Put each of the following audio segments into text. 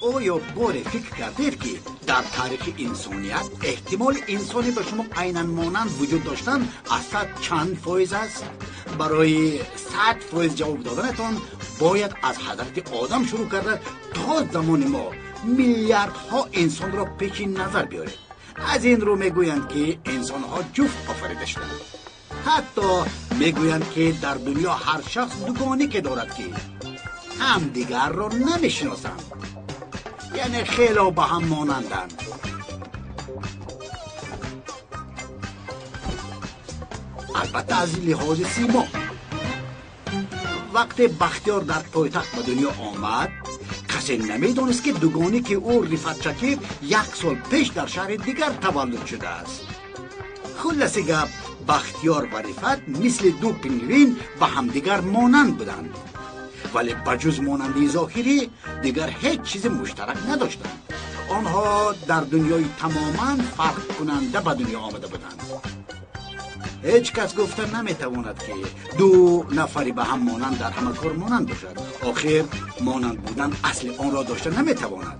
Оё боре фикр кардед, ки дар таърихи инсоният эҳтимоли инсоне ба шумо айнан монанд вуҷуд доштан аз 100 чанд фоиз аст? Барои 100% ҷавоб доданатон бояд аз ҳазрати Одам шурӯъ карда то замони мо миллиардҳо инсонро пеши назар биёред. Аз ин рӯ мегӯянд, ки инсонҳо ҷуфт офарида шуданд. Ҳатто мегӯянд, ки дар дунё ҳар шахс дугонике дорад, ки ҳамдигарро намешиносанд, яъне хело ба ҳам монанданд. Албатта, аз лиҳози симо. Вақте Бахтиёр дар пойтахт ба дунё омад, касе намедонист, ки дугоне ки ӯ, Рифат Шакир, як сол пеш дар шаҳри дигар таваллуд шудааст. Хулласи гап, Бахтиёр ва Рифат мисли ду пингвин ба ҳамдигар монанд буданд, вале ба ҷуз монандии зоҳирӣ дигар ҳеҷ чизи муштарак надоштанд. Онҳо дар дунёи тамоман фарқкунанда ба дунё омада буданд. Ҳеҷ кас гуфта наметавонад, ки ду нафари ба ҳам монанд дар ҳама кор монанд бошад. Охир монанд будан асли онро дошта наметавонад.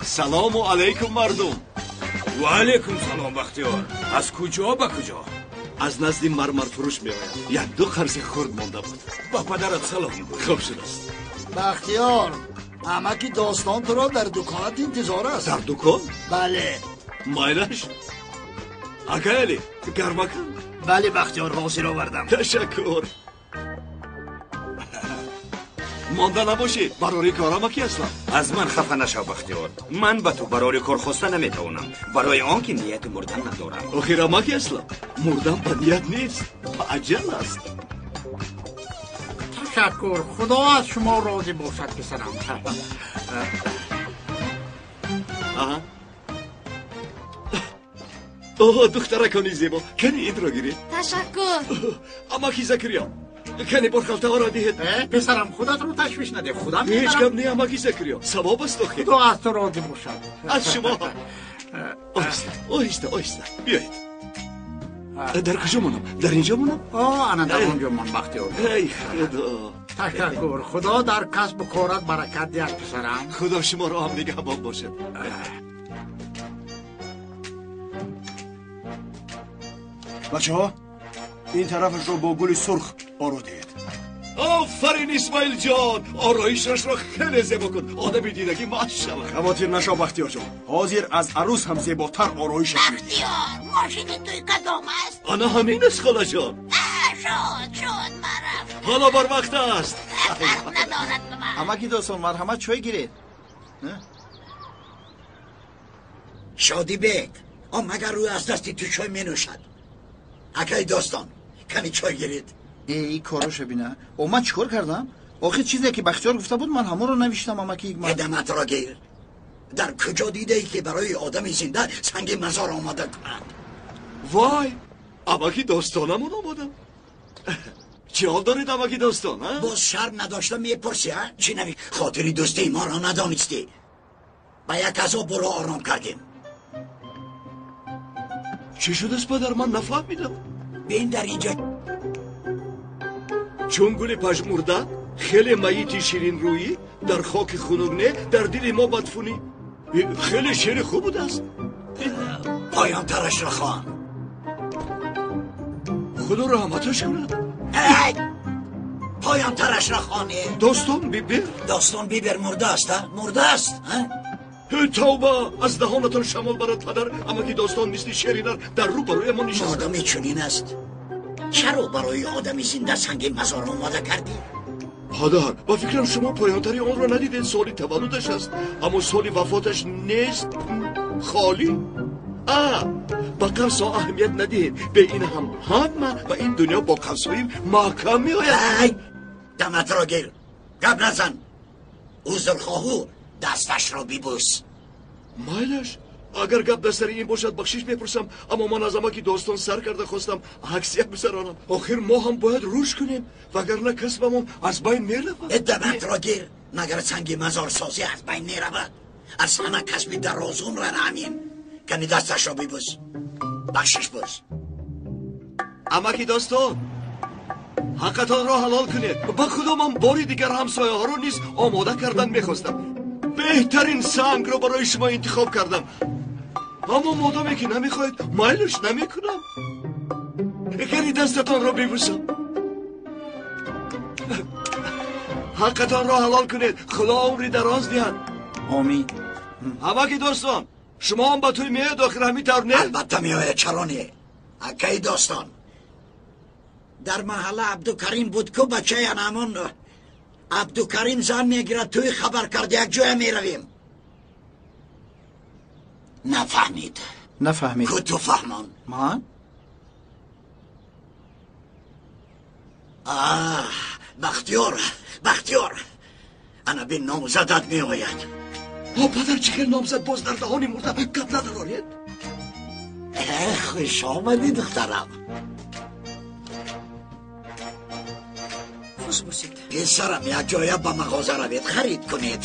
Салому алайкум, мардум! Ва алайкум салом, Бахтиёр. Аз куҷо ба куҷо? Аз назди мармарфурӯш меоям, як ду қарзи хурд монда буд. Ба падарат салом гӯй. Хуб шудааст. Бахтиёр, амаки Достон туро дар дуконат интизор аст. Дар дукон? Бале. Майлаш, акай Али, гармакан. Бале, Бахтиёр, ҳозир овардам. Ташаккур. Монда набошӣ, барори кор, амаки Аслам. Аз ман хафа нашав, Бахтиёр. Ман ба ту барори кор хоста наметавонам, барои он ки нияти мурдан надорам. Охир, амаки Аслам, мурдан ба ният нест, ба аҷал аст. Ташаккур, Худо аз шумо розӣ бошад, писарам. Аҳа. Оҳ, духтаракони зебо, кани инро гиред. Ташаккур. Амаки Закариё, кани борхалтаҳоро диҳед. Э, писарам, худатро ташвиш надеҳ, худам Ҳеҷ мебарам. гап не, амаки Закариё, савоб аст охир. Худо аз ту розӣ бошад. Аз шумо. Оҳиста, оҳиста, оҳиста биёед. Дар куҷо монам? Дар инҷо монам? О, ана дар онҷо мон, Бахтиёр. Эй Худо! Ташаккур, Худо дар касбу корат баракат диҳад, писарам. Худо шуморо ҳам нигаҳбон бошад. Бачаҳо, ин тарафашро бо гули сурх оро диҳед. Офарин, Исмоилҷон, ороишашро хеле зебо кун, одами дидагӣ маст шавад. Хавотир нашав, Бахтиёрҷон, ҳозир аз арӯс ҳам зеботар ороишаш медиҳем. Бахтиёр, мошини туй кадом аст? Ана ҳамин аст, холаҷон. Шуд, шуд, ман рафтам. Ҳоло барвақт аст. Фарқ надорад ба ман. Амаки Достон, марҳамат, чой гиред. Шодибек, о, магар ӯ аз дасти ту чой менӯшад? Акаи Достон, кани чой гиред. Э, ин короша бина! О, ман чӣ кор кардам охир? Чизе ки Бахтиёр гуфта буд, ман ҳамонро навиштам, амаки Ҳикмат. Эдаматро гир! Дар куҷо дидаӣ, ки барои одами зинда санги мазор омода кунанд? Вой, амаки Достонамон омодам. Чӣ ҳол доред, амаки Достон, а? Боз шарм надошта мепурсӣ, а? Чӣ нави хотири дӯстии моро надонистӣ? Ба як азоб ӯро ором кардем. Чӣ шудааст, падар? Ман нафаҳмидам. Бин, дар инҷа. Чун гули пажмурда, хеле майити ширинрӯӣ, дар хоки хунук не, дар дили мо мадфунӣ. Хеле шеъри хуб будааст. Поёнтарашро хон. Худо раҳматаш кунад. Эй, поёнтарашро хоне. Достон Бибер. Достон Бибер мурдааст, а? Мурдааст, а? Тавба, аз даҳонатон шамол барад, падар. Амаки Достон мисли шери нар дар рӯ бароямон нишаста. Модоми чунин аст, чаро барои одами зинда санги мазор омода кардӣ? Падар, ба фикрам, шумо поёнтари онро надидед. Соли таваллудаш аст, аммо соли вафоташ нест, холӣ. А ба қавсҳо аҳамият надиҳед, бе ин ҳам ҳама ба ин дунё бо қавсҳои маҳкам меояд. Ай, даматро гир, гап назан. Узрхоҳу дасташро бибӯс. Майлаш, агар гап дар сари ин бошад, бахшиш мепурсам, аммо ман аз амаки Достон сар карда хостам аксия гузаронам. Охир мо ҳам бояд рушд кунем, вагарна касбамон аз байн меравад. Даматро гир! Магар санги мазорсозӣ аз байн меравад? Аз ҳама касби дарозумран ҳамин. Кани, дасташро бибӯс, бахшиш пурс. Амаки достон, ҳаққатонро ҳалол кунед. Ба худо ман бори дигар ҳамсояҳоро низ омода кардан мехостам. Беҳтарин сангро барои шумо интихоб кардам. Аммо модоме ки намехоҳед, майлаш намекунам. Кани дастатонро бибӯсам. Ҳаққатонро ҳалол кунед. Худо умри дароз диҳад. Омин. Амаки достон, шумо ҳам ба тӯй меоед охир ҳамин тавр не? Албатта меояд, чаро не? Акаи достон, дар маҳалла Абдукарим буд ку бачаи анамон Абдукарим зан мегирад, тӯй хабар кард, як ҷоя меравем. Нафаҳмид. Нафаҳмид. Ку ту фаҳмон. Ман? Аҳ, Бахтиёр, Бахтиёр, ана бин номзадат меояд. О, падар, чӣ хел номзад боз дар даҳони мурда гап надароред? Хуш омадӣ, духтарам. Хуш бошед. Писарам, як ҷоя ба мағоза равед, харид кунед.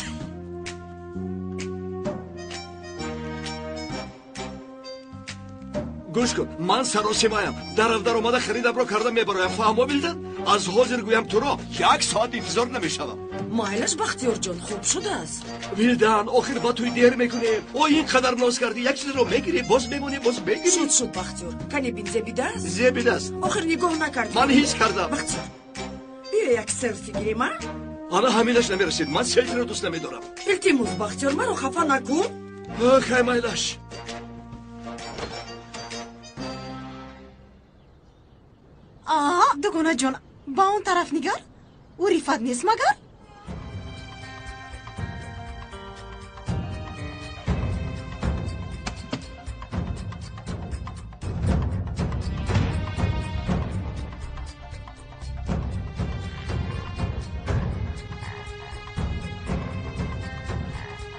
Гӯш кун, ман саросимаям. Дарав дар омада харидамро карда мебароям. Фаҳмо билдан? Аз ҳозир гӯям туро як соат интизор намешавам. Майлаш, Бахтиёрҷон, хуб шудааст. Вилдан, охир ба туй дер мекунем. О, ин қадар ноз кардӣ, як чизро мегирӣ, боз мемонӣ, боз мегирӣ. Шуд, шуд, Бахтиёр. Кане бин, зебидааст? Зебидааст. Охир нигоҳ накардӣ. Ман ҳис кардам. Бахтиёр, биё як селфи гирем, а? Ана ҳаминаш намерасид. Ман селфиро дӯст намедорам. Илтимос, Бахтиёр, маро хафа накун. Хай, майлаш. Дугонаҷон, ба он тараф нигар. Ӯ Рифат нест магар?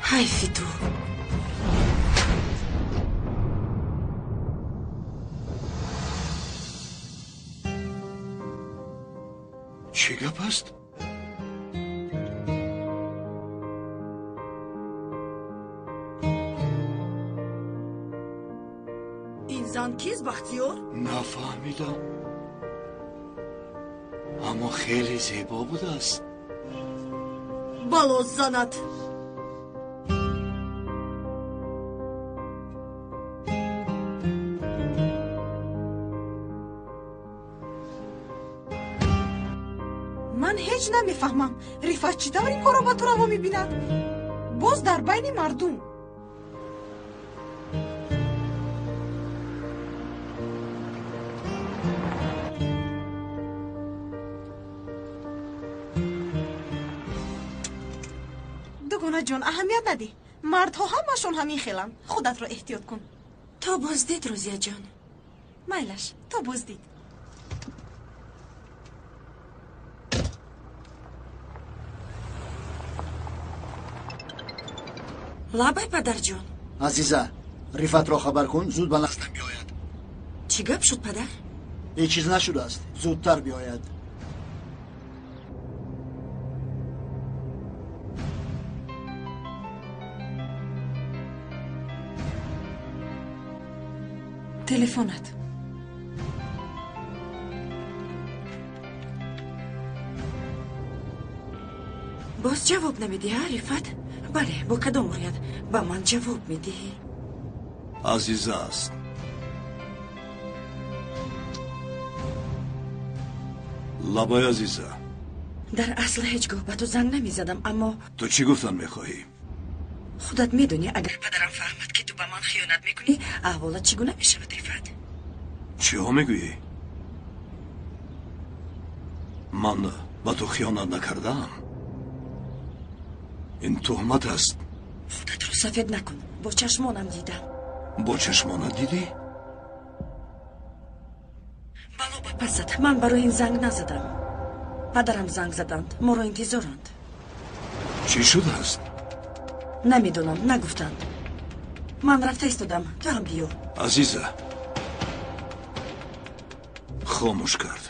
Ҳайфи ту. Чӣ гап аст? Ин зан кист, Бахтиёр? Нафаҳмидам. Аммо хеле зебо будааст. Бало занад. Ман ҳеҷ намефаҳмам, Рифат чӣ тавр ин корро ба ту раво мебинад? Боз дар байни мардум. Дугонаҷон, аҳамият надиҳ. Мардҳо ҳамашон ҳамин хеланд. Худатро эҳтиёт кун. То боздид, Рӯзияҷон. Майлаш, то боздид. Лабай, падарҷон. Азиза, Рифатро хабар кун, зуд ба наздам биёяд. Чӣ гап шуд, падар? Ҳеҷ чиз нашудааст, зудтар биёяд. Телефонат. Боз ҷавоб намедиҳӣ, Рифат? Бале, бо кадом рӯят ба ман ҷавоб медиҳӣ? Азиза аст. Лабай, Азиза. Дар асл ҳеҷ гоҳ ба ту занг намезадам, аммо ту чӣ гуфтан мехоҳӣ? Худат медонӣ, агар падарам фаҳмад, ки ту ба ман хиёнат мекунӣ, аҳволат чӣ гуна мешавад, Рифат? Чиҳо мегӯӣ? Ман ба ту хиёнат накардаам. Ин туҳмат аст. Худатро сафед накун, бо чашмонам дидам. Бо чашмонат дидӣ? Бало ба пасат, ман барои ин занг назадам. Падарам занг заданд, моро интизоранд. Чӣ шудааст? Намедонам, нагуфтанд. Ман рафта истодам, ту ҳам биё. Азиза, хомӯш кард.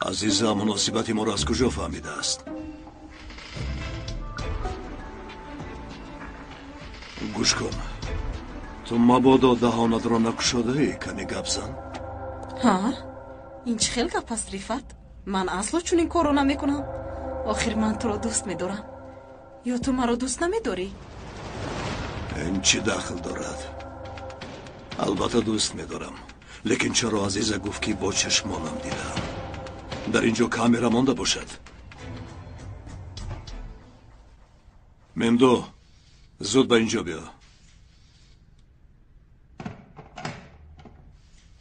Азиза муносибати моро аз куҷо фаҳмидааст? Гӯш кун, Ту мабодо даҳонатро накушодаӣ, каме гап зан. Ҳа, ин чӣ хел гап аст, Рифат? Ман асло чунин корро намекунам. Охир ман туро дӯст медорам. Ё ту маро дӯст намедорӣ? Ин чӣ дахл дорад? Албатта дӯст медорам, лекин чаро Азиза гуфт, ки бо чашмонам дидам? Дар ин ҷо камера монда бошад. Мемдо, зуд ба ин ҷо биё.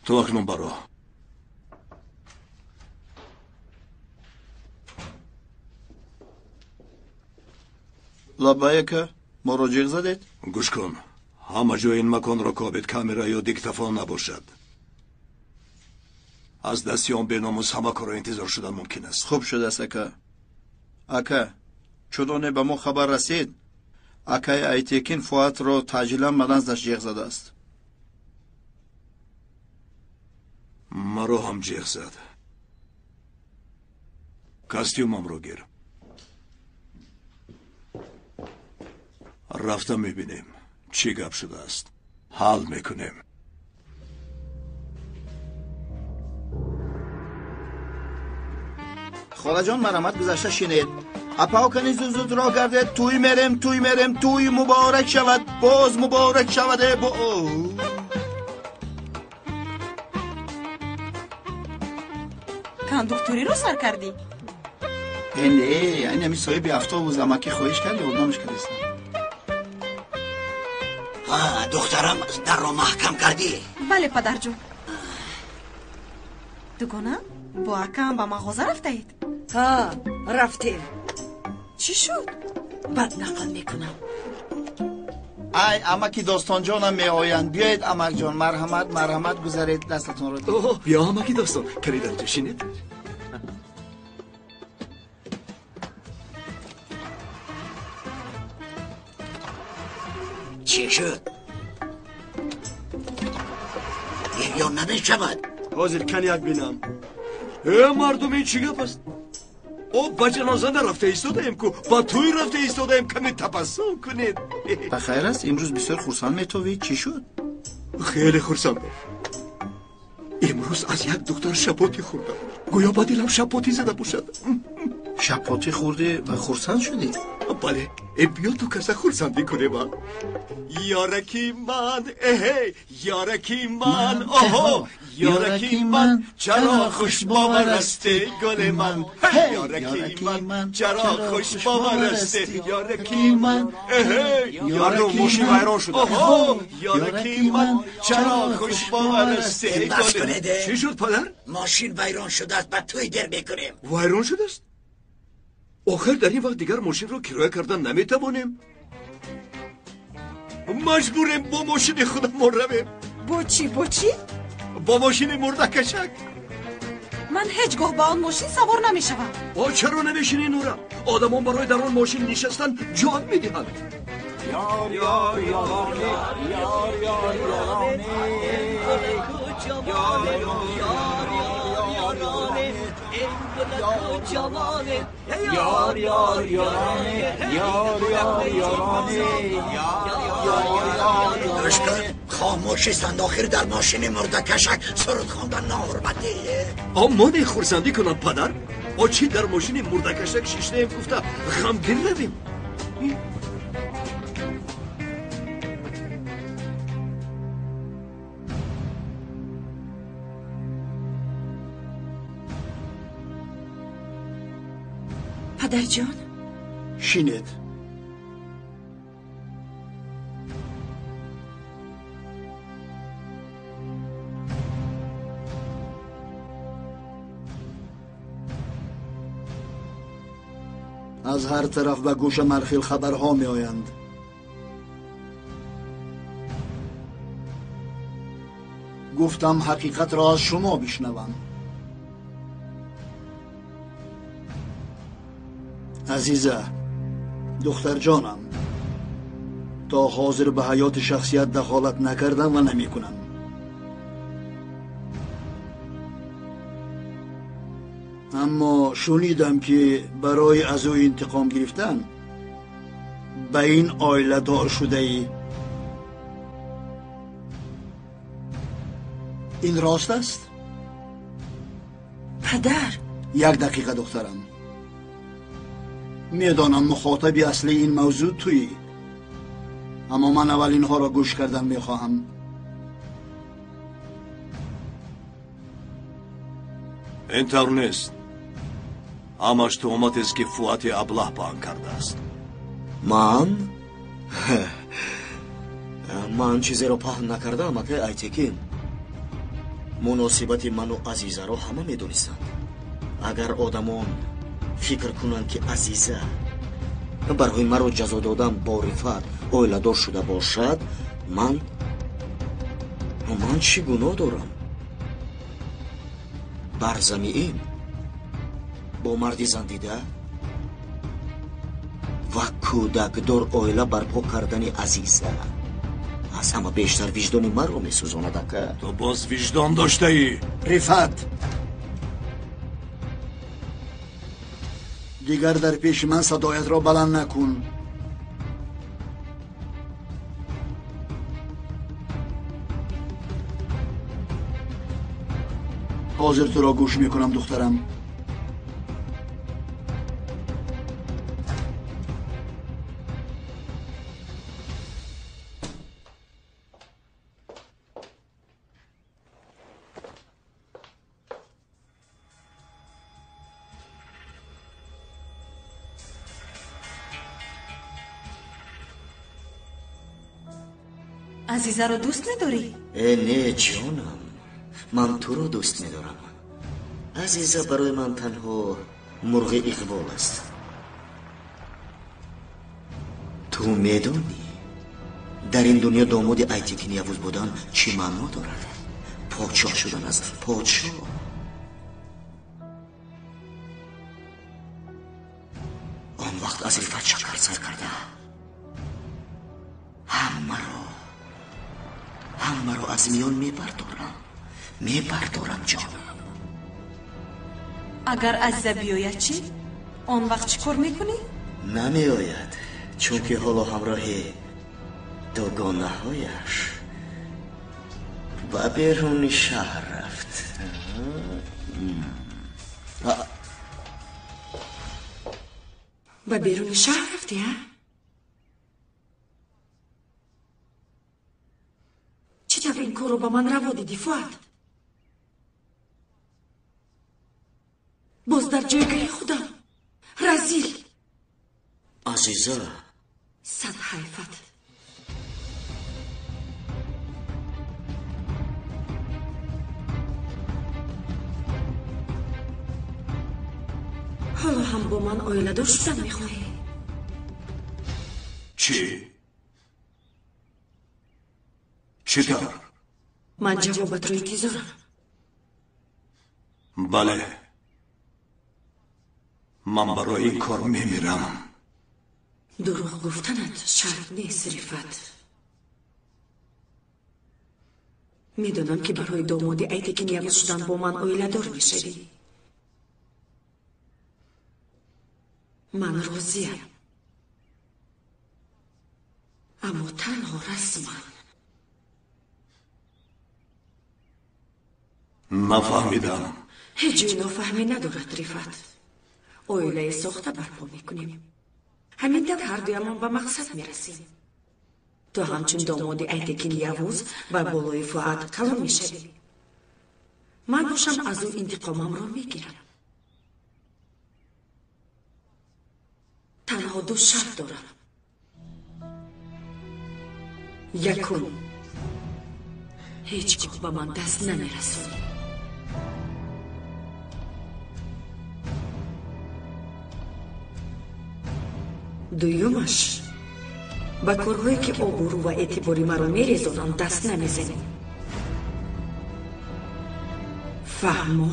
Ту акнун баро. Лаббай, ака, моро ҷиғ задед? Гӯш кун, ҳама ҷои ин маконро кобед, камера ё диктофон набошад. Аз дасти он беномус ҳама корро интизор шудан мумкин аст. Хуб шудааст, ака. Ака, чуноне ба мо хабар расид, акаи Айтекин Фуатро таъҷилан ба наздаш ҷиғ задааст. Маро ҳам ҷиғ зад. Костюмамро гир. Рафта мебинем, чӣ гап шудааст. Ҳал мекунем. Холаҷон, марҳамат, гузашта шинед. Апао, кани зуд зуд роҳ гардед, тӯй мерем, тӯй мерем, тӯй муборак шавад, боз муборак шавад. Кондукториро сар кардӣ? Не, ин ҳами соҳиби автобус амакӣ хоҳиш кард, ёрдамаш кардистам. Духтарам, дарро маҳкам кардӣ? Бале, падарҷон. Дугона, бо акаам ба мағоза рафтаед? Ҳа, рафтем. Чӣ шуд? Бад нақл мекунам. Ай, амаки Достонҷонам меоянд. Биёед, амакҷон, марҳамат, марҳамат, гузаред, дастатонро. Биё, амаки Достон, кани дар ҷо шинед. Чӣ шуд? Гирён намешавад. Ҳозир кани як бинам. Э, мардум, ин чӣ гап аст? О, ба ҷаноза нарафта истодаем ку, ба тӯй рафта истодаем, каме табассум кунед. Ба хайр аст, имрӯз бисёр хурсанд метовӣ. Чӣ шуд? Хеле хурсандам. Имрӯз аз як духтар шапотӣ хӯрдам. Гӯё ба дилам шапотӣ зада бошад. Шапотӣ хӯрдӣ ва хурсанд шудӣ? Бале, э, биё ту каса хурсандӣ кунем. Ёраки ман, эҳе, ёраки ман, оҳо, ёраки ман, чаро хушбовар ҳастӣ, гули ман? Ёраки ман, чаро хушбовар ҳастӣ, ёраки ман, эҳе, мардум, мошин вайрон шуда. Оҳо, ёраки ман, чаро хушбовар ҳастӣ, Бас кунед. Чӣ шуд, падар? Мошин вайрон шудааст, ба тӯй дер мекунем. Вайрон шудааст? Охир дар ин вақт дигар мошинро кироя кардан наметавонем. Маҷбурем бо мошини худамон равем. Бо чӣ, бо чӣ? Бо мошини мурдакашак. Ман ҳеҷ гоҳ ба он мошин савор намешавам. О, чаро намешинӣ, Нура? Одамон барои дар он мошин нишастан ҷон медиҳанд. Ёр ёр ёроне, ёр ёр ёроне, ёр ёр ёроне, ёр ёр ёроне, ёр ёр ёроне, ёр ёр. Гӯш кун, хомӯш истанд. Охир дар мошини мурдакашак суруд хондан ноҳурматӣ. О, мо не хурсандӣ кунам, падар. О, чӣ дар мошини мурдакашак шиштаем гуфта ғамгин равем? Падарҷон, шинед. Аз ҳар тараф ба гӯшам ҳар хел хабарҳо меоянд. Гуфтам ҳақиқатро аз шумо бишнавам. Азиза, духтарҷонам, то ҳозир ба ҳаёти шахсият дахолат накардам ва намекунам. Аммо шунидам, ки барои аз ӯ интиқом гирифтан ба ин оиладор шудаӣ. Ин рост аст? Падар! Як дақиқа, духтарам. Медонам, мухотаби аслии ин мавзӯъ туӣ, аммо ман аввал инҳоро гӯш кардан мехоҳам. Ин тавр нест. Ҳамаш туҳматест, ки Фуати аблаҳ паҳн кардааст. Ман? Ман чизеро паҳн накардаам, акай Айтекин. Муносибати ману Азизаро ҳама медонистанд. Агар одамон фикр кунанд, ки Азиза барои маро ҷазо додан бо Рифат оиладор шуда бошад, ман чӣ гуноҳ дорам? Бар замиин бо марди зандида ва кӯдакдор оила барпо кардани Азиза аз ҳама бештар виҷдони маро месӯзонад, ака. Ту боз виҷдон доштаӣ? Рифат, дигар дар пеши ман садоятро баланд накун. Ҳозир туро гӯш мекунам, духтарам. Азизаро дӯст медорӣ? Э, не, ҷонам, ман туро дӯст медорам. Азиза барои ман танҳо мурғи иқбол аст. Ту медонӣ, дар ин дунё домоди Айтекини Явуз будан чӣ маъно дорад? Подшоҳ шудан аст, подшоҳ. Он вақт аз Рифат шакар сар карда ҳамаро аз миён мебардорам, мебардорам, ҷонам. Агар Азиза биёяд чӣ? Он вақт чӣ кор мекунӣ? Намеояд, чунки ҳоло ҳамроҳи дугонаҳояш ба беруни шаҳр рафт. Ба беруни шаҳр рафтӣ, а? Чӣ тавр ин корро ба ман раво дидӣ, Фуат? Боз дар ҷойгоҳи худам. Разил. Азиза. Сад ҳайфат. Ҳоло ҳам бо ман оиладор шудан мехоҳӣ? Чӣ? Чӣ тавр? Ман ҷавобатро интизорам. Бале, ман барои ин кор мемирам. Дурӯғ гуфтанат шарт нест, Рифат. Медонам, ки барои домоди Айтекин Явуз шудан бо ман оиладор мешавӣ. Ман розиям, аммо танҳо расман. Нафаҳмидам. Ҳеҷ ҷои нофаҳмӣ надорад, Рифат. Оилаи сохта барпо мекунем. Ҳамин тавр ҳардуямон ба мақсад мерасем. Ту ҳамчун домоди Айтекин Явуз ба болои Фуат калон мешавӣ. Ман бошам аз ӯ интиқомамро мегирам. Танҳо ду шарт дорам. Якум, ҳеҷ гоҳ ба ман даст намерасонӣ. Дуюмаш, ба корҳое ки обрӯ ва эътибори маро мерезонанд даст намезанӣ. Фаҳмо?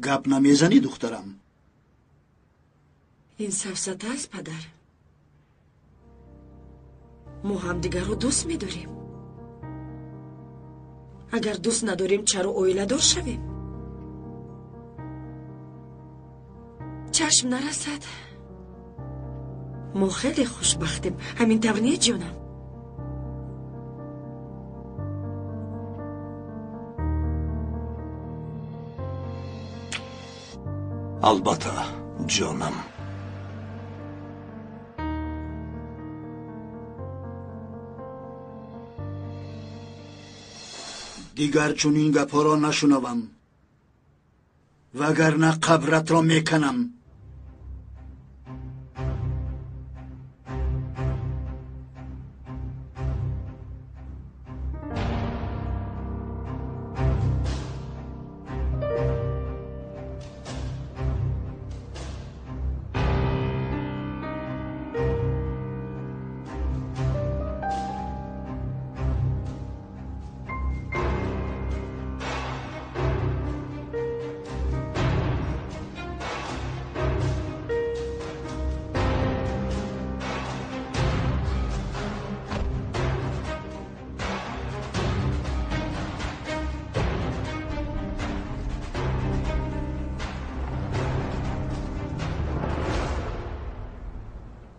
Гап намезанӣ, духтарам? Ин сафсата аст, падар. Мо ҳамдигарро дӯст медорем. Агар дӯст надорем, чаро оиладор шавем? Чашм нарасад. Мо хеле хушбахтем. Ҳамин тавр не, ҷонам? Албатта, ҷонам. Дигар чунин гапҳоро нашунавам, вагарна қабратро меканам.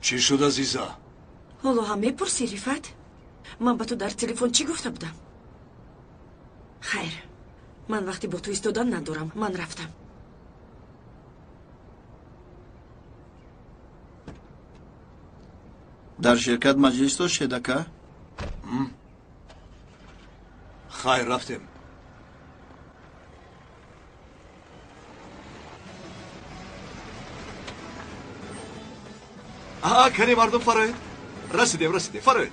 Чӣ шуд, Азиза? Ҳоло ҳам мепурсӣ, Рифат? Ман ба ту дар телефон чӣ гуфта будам? Хайр, ман вақте бо ту истодан надорам. Ман рафтам. Дар ширкат маҷлис доштед, ака? Хайр, рафтем. Кани мардум, фароед. Расидем, расидем, фароед.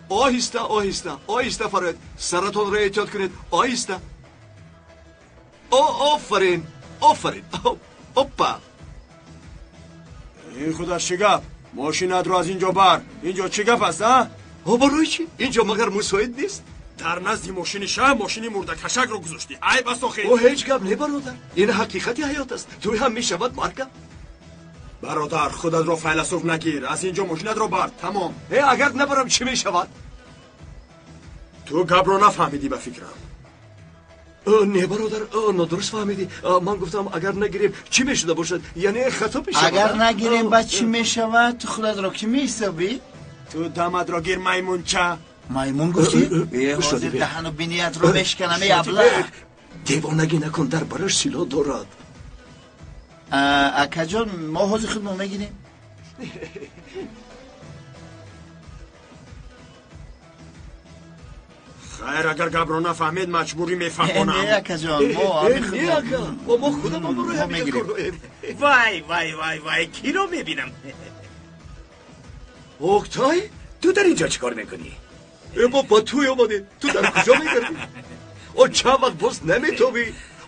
Оҳиста, оҳиста, оҳиста фароед. Саратонро эҳтиёт кунед, оҳиста. Офарин, офарин. Оппа. Ин худаш чӣ гап? Мошинатро аз инҷо бар. Инҷо чӣ гап аст, а? О, барои чӣ? Инҷо магар мусоид нест? Дар назди мошини шаҳ мошини мурдакашакро гузоштӣ. Айб аст охир. О, ҳеҷ гап не, бародар. Ин ҳақиқати ҳаёт аст. Туй ҳам мешавад маркаб. Бародар, худатро файласуф нагир. Аз инҷо мошинатро бар. Тамом. Э, агар набарам чӣ мешавад? Ту гапро нафаҳмидӣ ба фикрам. Не, бародар, нодуруст фаҳмидӣ. Ман гуфтам агар нагирем чӣ мешуда бошад, яъне хато мешавад. Агар нагирем баъд чӣ мешавад? Ту худатро кӣ меҳисобӣ? Ту даматро гир, маймунча. Маймун гуфтӣ? Э, ҳозир даҳану биниятро мешканам, эй абла. Девонагӣ накун, дар бараш силоҳ дорад. Акаҷон, мо ҳозир худмо мегирем. Хайр, агар гапро нафаҳмед, маҷбурӣ мефаҳмонам. Не, акаҷон, мо Не, ака, мо худамон барои ҳамин кор доем. Вай, вай, вай, вай, киро мебинам? Октай, ту дар инҷо чӣ кор мекунӣ? Э, мо ба туй омадем. Ту дар куҷо мегардӣ? О, чанд вақт боз наметобӣ.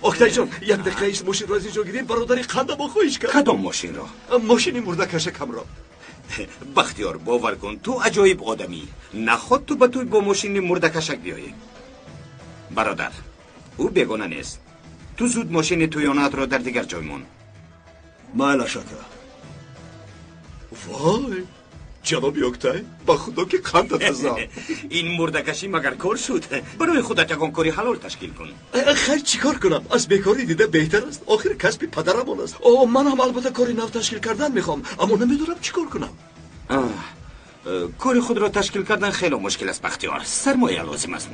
Октайҷон, як дақиқа ист, мошинро аз инҷо гирем, бародари қандамо хоҳиш кард. Кадом мошинро? Мошини мурдакашакамро. Бахтиёр, бовар кун, ту аҷоиб одамӣ. Наход ту ба туй бо мошини мурдакашак биёӣ. Бародар, ӯ бегона нест. Ту зуд мошини туёнаатро дар дигар ҷой мон. Майлаш, ака. Вой, ҷаноби Октай, ба худо ки қандат азам. Ин мурдакашӣ магар кор шуд? Барои худат ягон кори ҳалол ташкил кун. Хайр, чӣ кор кунам? Аз бекорӣ дида беҳтар аст. Охир касби падарамон аст. О, ман ҳам албатта кори нав ташкил кардан мехоҳам, аммо намедонам чӣ кор кунам. Кори худро ташкил кардан хело мушкил аст, Бахтиёр. Сармоя лозим аст.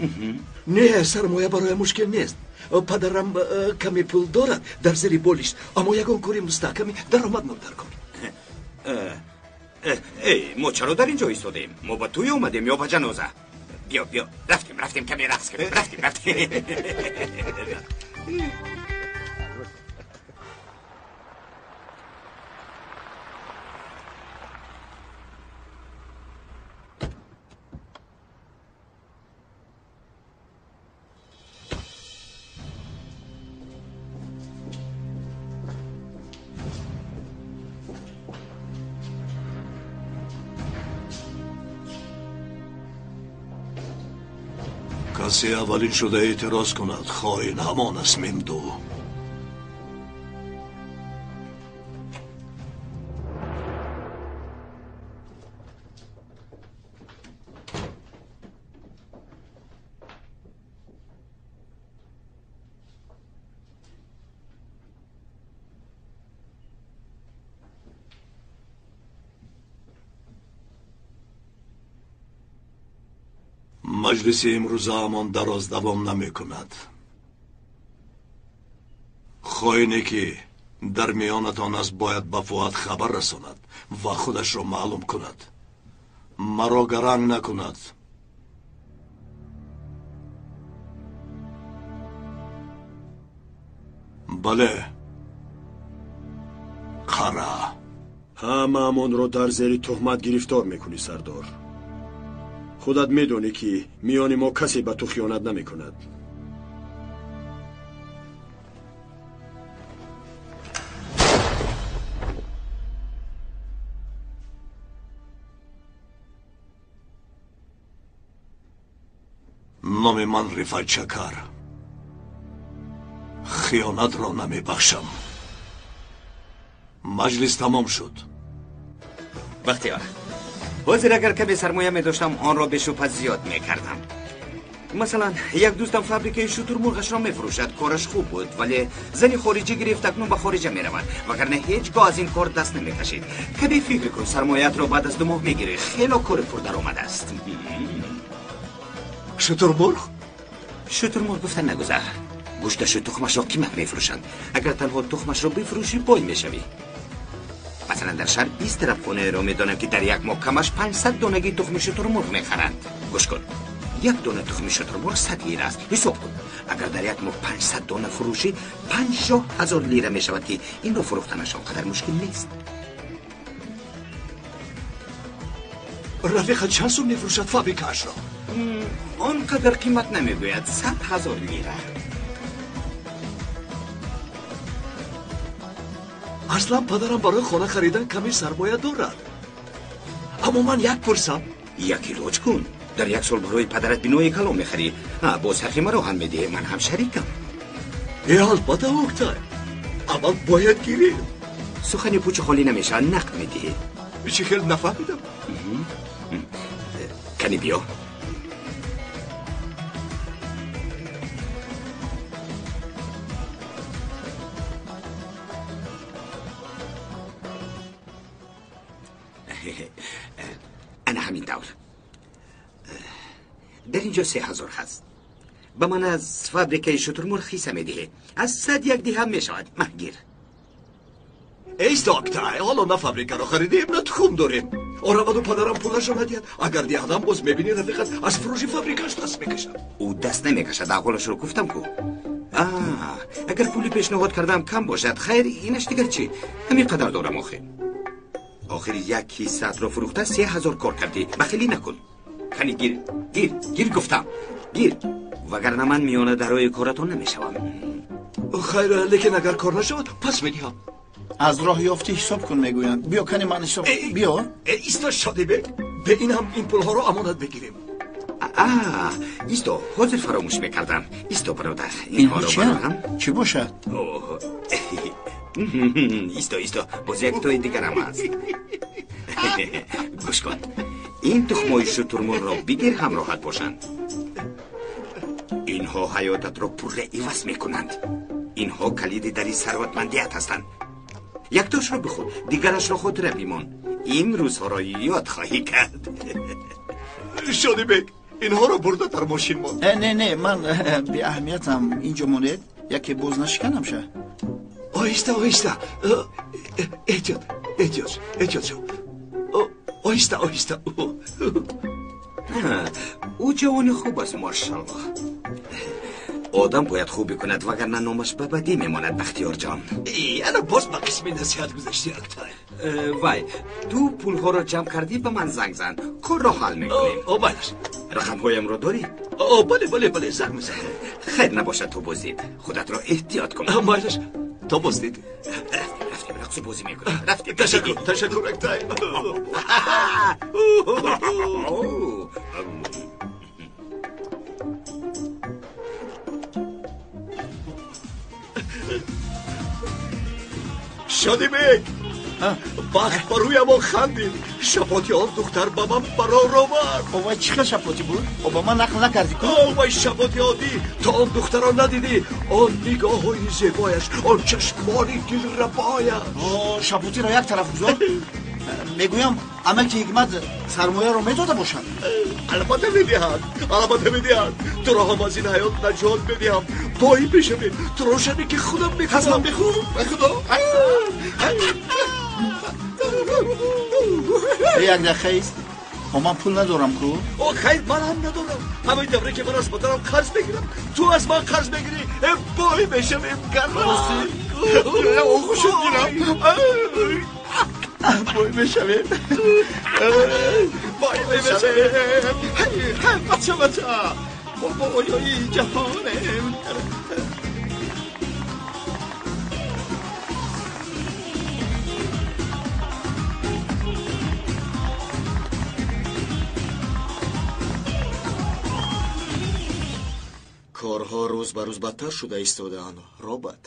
Не, сармоя барои мушкил нест. Падарам каме пул дорад дар зери болишт, аммо ягон кори мустаҳками даромаднок дар кор. Эй, мо чаро дар инҷо истодаем? Мо ба туй омадем ё ба ҷаноза? Биё, биё, рафтем, рафтем, каме рақс кунем. Рафтем, рафтем. Касе аввалин шуда эътироз кунад, хоин ҳамон аст, Мемду. Маҷлиси имрӯзаамон дароз давом намекунад. Хоине ки дар миёнатон аст бояд ба Фуат хабар расонад ва худашро маълум кунад. Маро гаранг накунад. Бале, қара. Ҳамаамонро дар зери туҳмат гирифтор мекунӣ, сардор. Худат медонӣ, ки миёни мо касе ба ту хиёнат намекунад. Номи ман Рифат Чакар. Хиёнатро намебахшам. Маҷлис тамом шуд. Бахтиёр, ҳозир агар каме сармоя медоштам, онро бешубҳа зиёд мекардам. Масалан, як дӯстам фабрикаи шутурмурғашро мефурӯшад. Кораш хуб буд, вале зани хориҷӣ гирифт, акнун ба хориҷа меравад, вагарна ҳеҷ гоҳ аз ин кор даст намекашид. Каме фикр кун, сармояатро баъд аз 2 моҳ мегирӣ. Хело кори пурдаромад аст. Шутурмурғ? Шутурмурғ гуфта нагузар. Гӯшташу тухмашро қимат мефурӯшанд. Агар танҳо тухмашро бифурӯшӣ, бой мешавӣ. Масалан, дар шаҳр 20 тарабхонаеро медонам, ки дар як моҳ камаш 500 донаги тухми шутурмурғ мехаранд. Гӯш кун, як дона тухми шутурмурғ 100 лира аст. Ҳисоб кун, агар дар як моҳ 500 дона фурӯшӣ, 50 000 лира мешавад, ки инро фурӯхтанаш он қадар мушкил нест. Рафиқа чанд сум мефурӯшад фабрикаашро? Он қадар қимат намегӯяд, 100 000 лира. Аслан падарам барои хона харидан каме сармоя дорад. Аммо ман як пурсам. Як илоҷ кун. Дар як сол барои падарат бинои калон мехарӣ. Боз ҳаққи маро ҳам медиҳӣ, ман ҳам шарикам. Э, албатта, Октай. Аввал бояд гирем. Сухани пучу холӣ намешавад, нақд медиҳӣ. Чӣ хел нафаҳмидам? Кани биё. Ана ҳамин тавр. Дар инҷо 3000 ҳаст. Ба ман аз фабрикаи шутурмурғ ҳисса медиҳӣ. Аз 101 диҳам мешавад. Ман гир. Эй, Октай, ҳоло на фабрикаро харидем, на тухм дорем. Ораваду падарам пулашро надиҳад. Агар диҳадам, боз мебинӣ рафиқат аз фурӯши фабрикааш даст мекашад. Ӯ даст намекашад, аҳволашро гуфтам ку. Агар пули пешниҳод кардам кам бошад, хайр, инаш дигар чӣ? Ҳамин қадар дорам охир. Охир як ҳиссаатро фурӯхта 3000 кор кардӣ. Бахилӣ накун. Кани гир, гир, гир гуфтам. Гир. Вагарна ман миёна дарои коратон намешавам. Хайр, лекин агар кор нашавад, пас медиҳам. Аз роҳ ёфтӣ ҳисоб кун мегӯянд. Биё кани ман ҳисоб биё. Исто, Шодибек, бе ин ҳам ин пулҳоро амонат бигирем. Исто, ҳозир фаромӯш мекардам. Исто, бародар, инҳоро барорам. Чӣ бошад? Исто, исто, боз як тои дигарам аст. Гӯш кун, ин тухмҳои шутурмурғро бигир, ҳамроҳат бошанд. Инҳо ҳаётатро пурра иваз мекунанд. Инҳо калиди дари сарватмандият ҳастанд. Яктошро бихӯр, дигарашро хотира бимон. Ин рӯзҳоро ёд хоҳӣ кард. Шодибек, инҳоро бурда дар мошин мон. Не, не, ман беаҳамиятам. Инҷо монед, яке боз нашиканам ша. Оҳиста, оҳиста. Эҳтиёт, эҳтиёт, эҳтиёт шав. Оҳиста, оҳиста. Ӯ ҷавони хуб аст, машаллоҳ. Одам бояд хубӣ кунад, вагарна номаш ба бадӣ мемонад, Бахтиёрҷон. Ана боз ба қисми насиҳат гузашти, Актай. Вай, ту пулҳоро ҷамъ кардӣ, ба ман занг зан. Корро ҳал мекунем. Бале. Рақамҳоямро дорӣ? Бале, бале, бале, занг мезанам. Хайр набошад, то боздид. Худатро эҳтиёт кун. Майлаш, то боздид. Рафтем, рақсу бозӣ мекунем. Рафтем. Ташаккур, ташаккур, Актай. Шодибек, бахт ба рӯямон хандид. Шапоти он духтар ба ман барор овард. Вай, чӣ хел шапотӣ буд? Ба ман нақл накардӣ ку? Вай, шапоти оддӣ. То он духтарро надидӣ. Он нигоҳҳои зебояш, он чашмони дилрабояш. Шапотиро як тараф гузор. Мегӯям, амаки Ҳикмат сармояро медода бошад? Албатта медиҳад, албатта медиҳад. Туро ҳам аз ин ҳаёт наҷот медиҳам. Бой мешавем. Туро шарики худам мекунам. Қасам бихӯр, ба худо. Як дақиқа ист. Ман пул надорам ку. О, хайр, ман ҳам надорам. Ҳамаи давре ки ман аз модарам қарз мегирам, ту аз ман қарз мегирӣ. Бой мешавем, гарм. Оғӯшат гирам. Бой мешавем. Бой мешавем. Бача, бача. Мо боёи ҷаҳонем. Корҳо рӯз ба рӯз бадтар шуда истодаанд, Робот.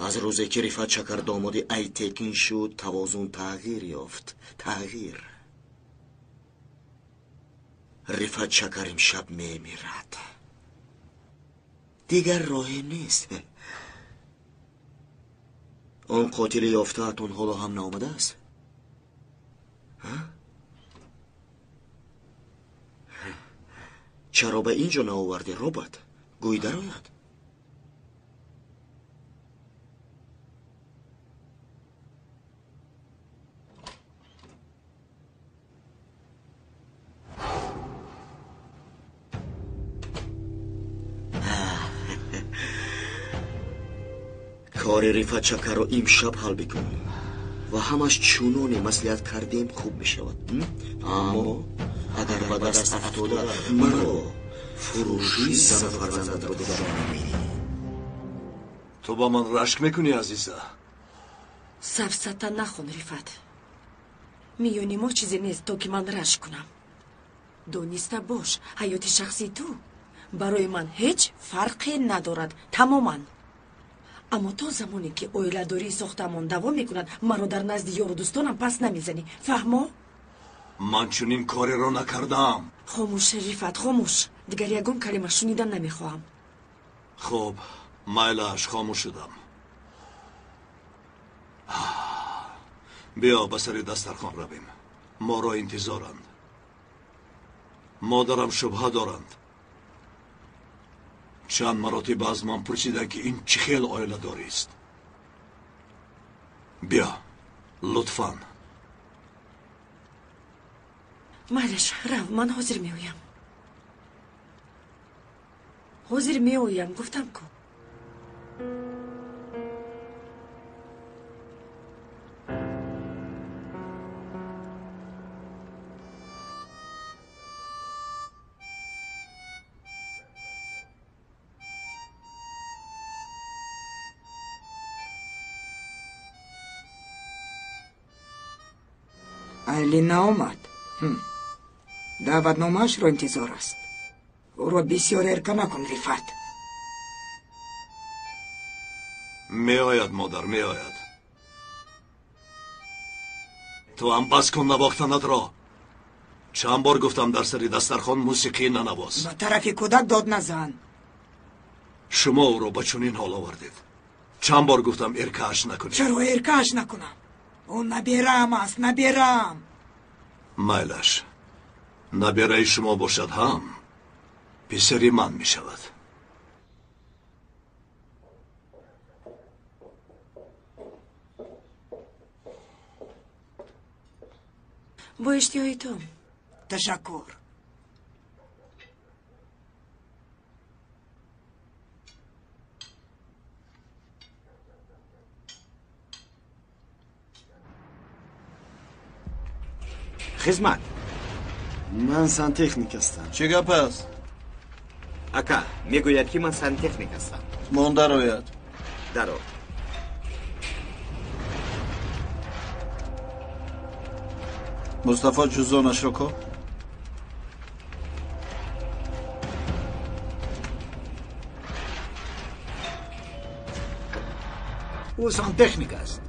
Аз рӯзе ки Рифат Чакар домоди Айтекин шуд, тавозун тағйир ёфт. Тағйир. Рифат Чакар имшаб мемирад. Дигар роҳе нест. Он қотили ёфтаатон ҳоло ҳам наомадааст? Чаро ба ин ҷо наовардӣ, Робот? Гӯй дарояд. Кори Рифат Чакарро имшаб ҳал бикун ва ҳамаш чуноне маслиҳат кардем хуб мешавад. Аммо агар ба даст афтода маро фурӯши зану фарзандатро душман. Ту ба ман рашк мекунӣ, Азиза? Сафсата нахон, Рифат. Миёни мо чизе нест, то ки ман рашк кунам. Дониста бош, ҳаёти шахсии ту барои ман ҳеҷ фарқе надорад, тамоман. Аммо то замоне ки оиладории сохтамон давом мекунад, маро дар назди ёру дӯстонам пас намезанӣ. Фаҳмо? Ман чунин кореро накардам. Хомӯш, Рифат, хомӯш. Дигар ягон калима шунидан намехоҳам. Хуб, майлаш, хомӯш шудам. Биё ба сари дастархон равем. Моро интизоранд. Модарам шубҳа доранд. Чанд маротиба аз ман пурсиданд, ки ин чӣ хел оиладорист. Биё, лутфан. Майлаш, рав, ман ҳозир меоям. Ҳозир меоям, гуфтам ку. Айлӣ наомад. Даъватномаашро интизор аст. Ӯро бисёр эрка накун, Рифат. Меояд, модар, меояд. Ту ҳам бас кун навохтанатро. Чанд бор гуфтам, дар сари дастархон мусиқӣ нанавоз. Ба тарафи кӯдак дод назан. Шумо ӯро ба чунин ҳол овардед. Чанд бор гуфтам, эркааш накунед. Чаро эркааш накунам? Ӯ набераам аст, набераам. Майлаш, набераи шумо бошад ҳам писари ман мешавад. Бо иштиҳои ту. Ташаккур. Хизмат. Ман сантехник ҳастам. Чӣ гап аст? Ака, мегӯяд, ки ман сантехник ҳастам. Мон дарояд. Даро. Мустафо, ҷуздонашро ко. Ӯ сантехник аст.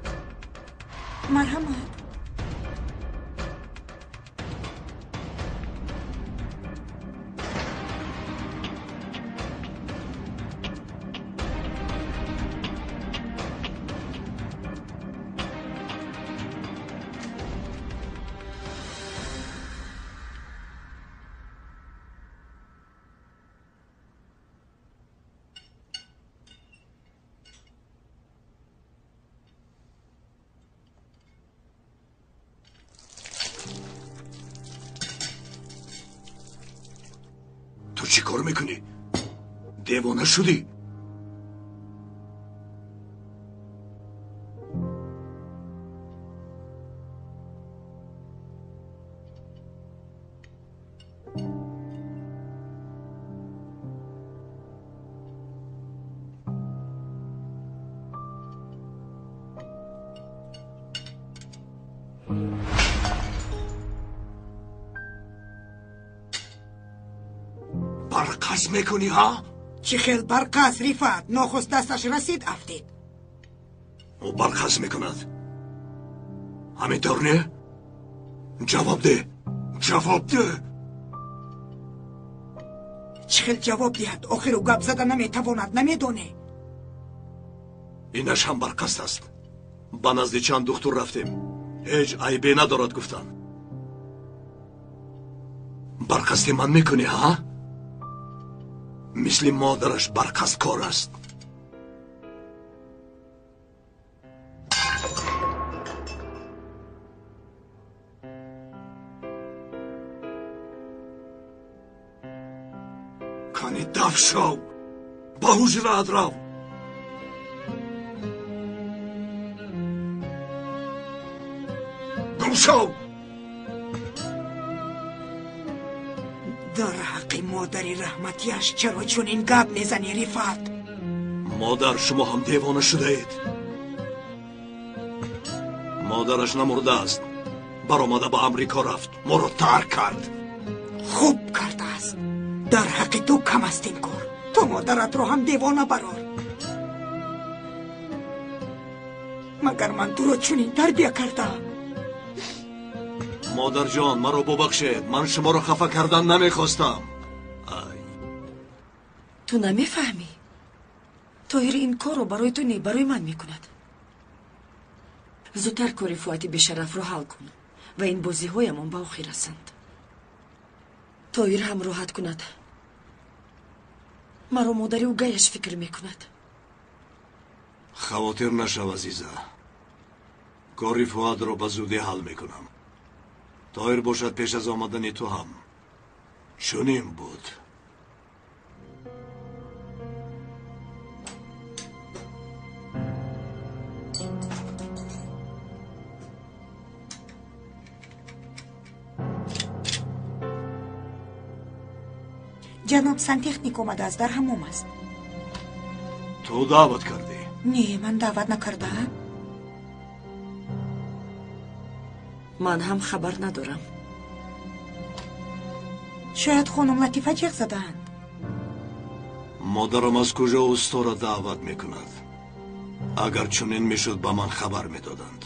Марҳамат. Ту чӣ кор мекунӣ? Девона шудӣ? برقص میکنی ها؟ چی خیل برقص رفعت؟ نخست دستش رسید افتید. او برقص میکند. همینطور نه؟ جواب ده، جواب ده. چی خیل جواب دهد؟ آخر او گپ زده نمیتواند، نمیدونه. اینش هم برقص است. با نزد چند دکتر رفتیم، هیچ عیبی ندارد گفتن. برقص من میکنی ها؟ مثل مادرش برقص کار است. کنی دف شو، با حجرات رو. گم شو. در حق مادری رحمتیش چرا چون این گپ میزنی رفعت؟ مادر شما هم دیوانه شده اید. مادرش نمرده است، برآمده به امریکا رفت، ما را ترک کرد. خوب کرده است. در حق تو کم است این کار. تو مادرت رو هم دیوانه برار. مگر من تو را چنین تربیه کردم؟ مادر جان مرا ببخشید، من شما را خفه کردن نمیخواستم. تو نمیفهمی. طاهر این کار رو برای تو نه، برای من میکند. زودتر کار فؤاد بیشرف رو حل کن و این بازی هایمان به آخر رسند. طاهر هم راحت کند. مرا مادری او گیش فکر میکند. خواطر نشو عزیزه، کاری فؤاد رو به زودی حل میکنم. طاهر باشد پیش از آمدن تو هم چنین بود. جناب سانتخنیک آمده است، در حمام است. تو دعوت کردی؟ نه، من دعوت نکردم. من هم خبر ندارم. شاید خانم لطیفه جیغ زدند. مادرم از کجا اوستا را دعوت میکند؟ اگر چنین میشد به من خبر میدادند.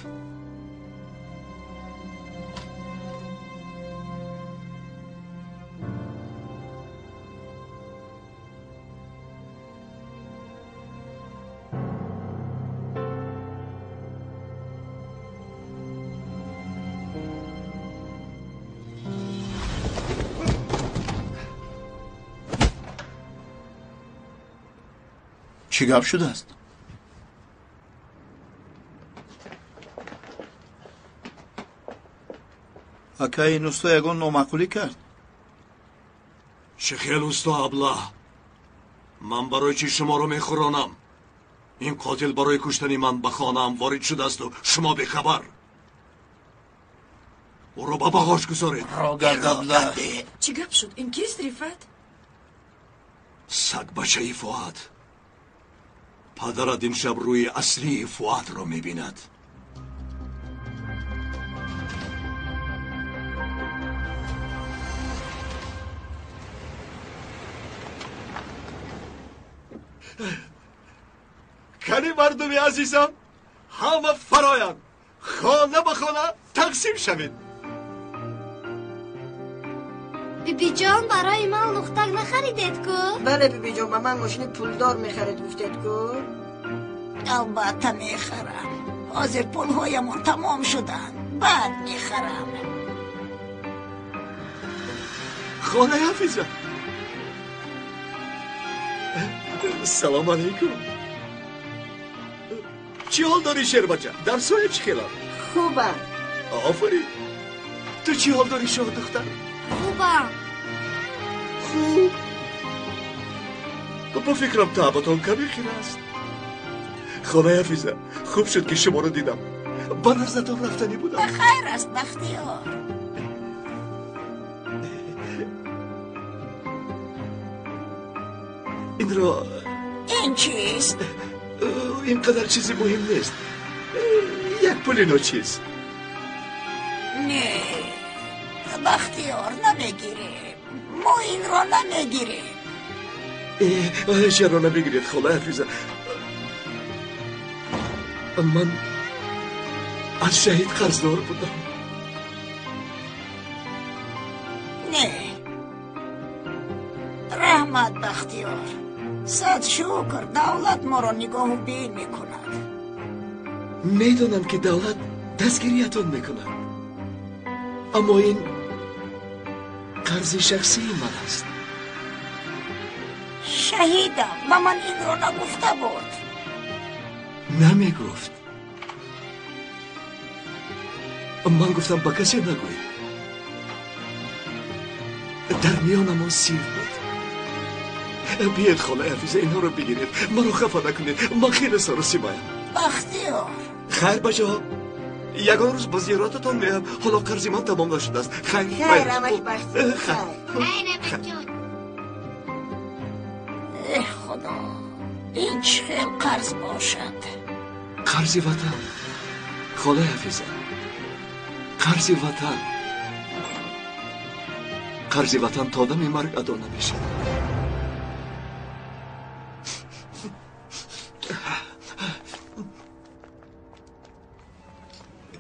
چی گپ شده است؟ اکای این اوستا یگان نامعقولی کرد. چه خیل اوستا ابله، من برای چی شما رو میخورانم؟ این قاتل برای کشتن من به خانه‌ام وارد شده است و شما بیخبر. او رو به باغاش گذارید. چی گپ شد؟ این کیست رفعت؟ سگ بچه فؤاد. پدرت این شب روی اصلی فؤاد را میبیند. کنی مردمی عزیزم، همه فرایند خانه به خانه تقسیم شوید. بیبی جان برای من لختک نخریدید کو؟ بله بیبی جان، به من ماشین پولدار میخرید گفتید کو؟ البته میخرم. حاضر پولهایمان تمام شدن، بعد میخرم. خانه حفیظه، سلام علیکم. چی حال داری شیر بچه؟ درسای چی خیلم؟ خوبم. آفرین. تو چی حال داری شاه دختر؟ خوبم. خوب. Ба фикрам таъбатон каме хира аст. Холаи Ҳафиза, хуб шуд ки шуморо дидам. Ба наздатон рафтанӣ будам. Ба хайр аст, Бахтиёр. Инро Ин чист? Ин қадар чизи муҳим нест. Як пули ночиз. Не, Бахтиёр, намегирем. Мо инро намегирем. Чаро намегиред, холаи Ҳафиза? Ман аз шаҳид қарздор будам. Не, раҳмат, Бахтиёр. Сад шукр, давлат моро нигоҳубин мекунад. Медонам ки давлат дастгириятон мекунад, аммо ин қарзи шахсии ман аст. Шаҳидам ба ман инро нагуфта буд. Намегуфт. Ман гуфтам ба касе нагӯй. Дар миёнамон сир буд. Биёед, холаи Ҳафиза, инҳоро бигиред. Маро хафа накунед, ман хеле саросимаям. Бахтиёр. Хайр, бачаҳо, ягон рӯз ба зиёрататон меоям. Ҳоло қарзи ман тамом нашудааст. Хайр. Хайр, амак Бахтиёр. Хайр, амакҷон. Эҳ, Худо, ин чӣ хел қарз бошад? Қарзи ватан, холаи Ҳафиза, қарзи ватан. Қарзи ватан то дами марг адо намешавад.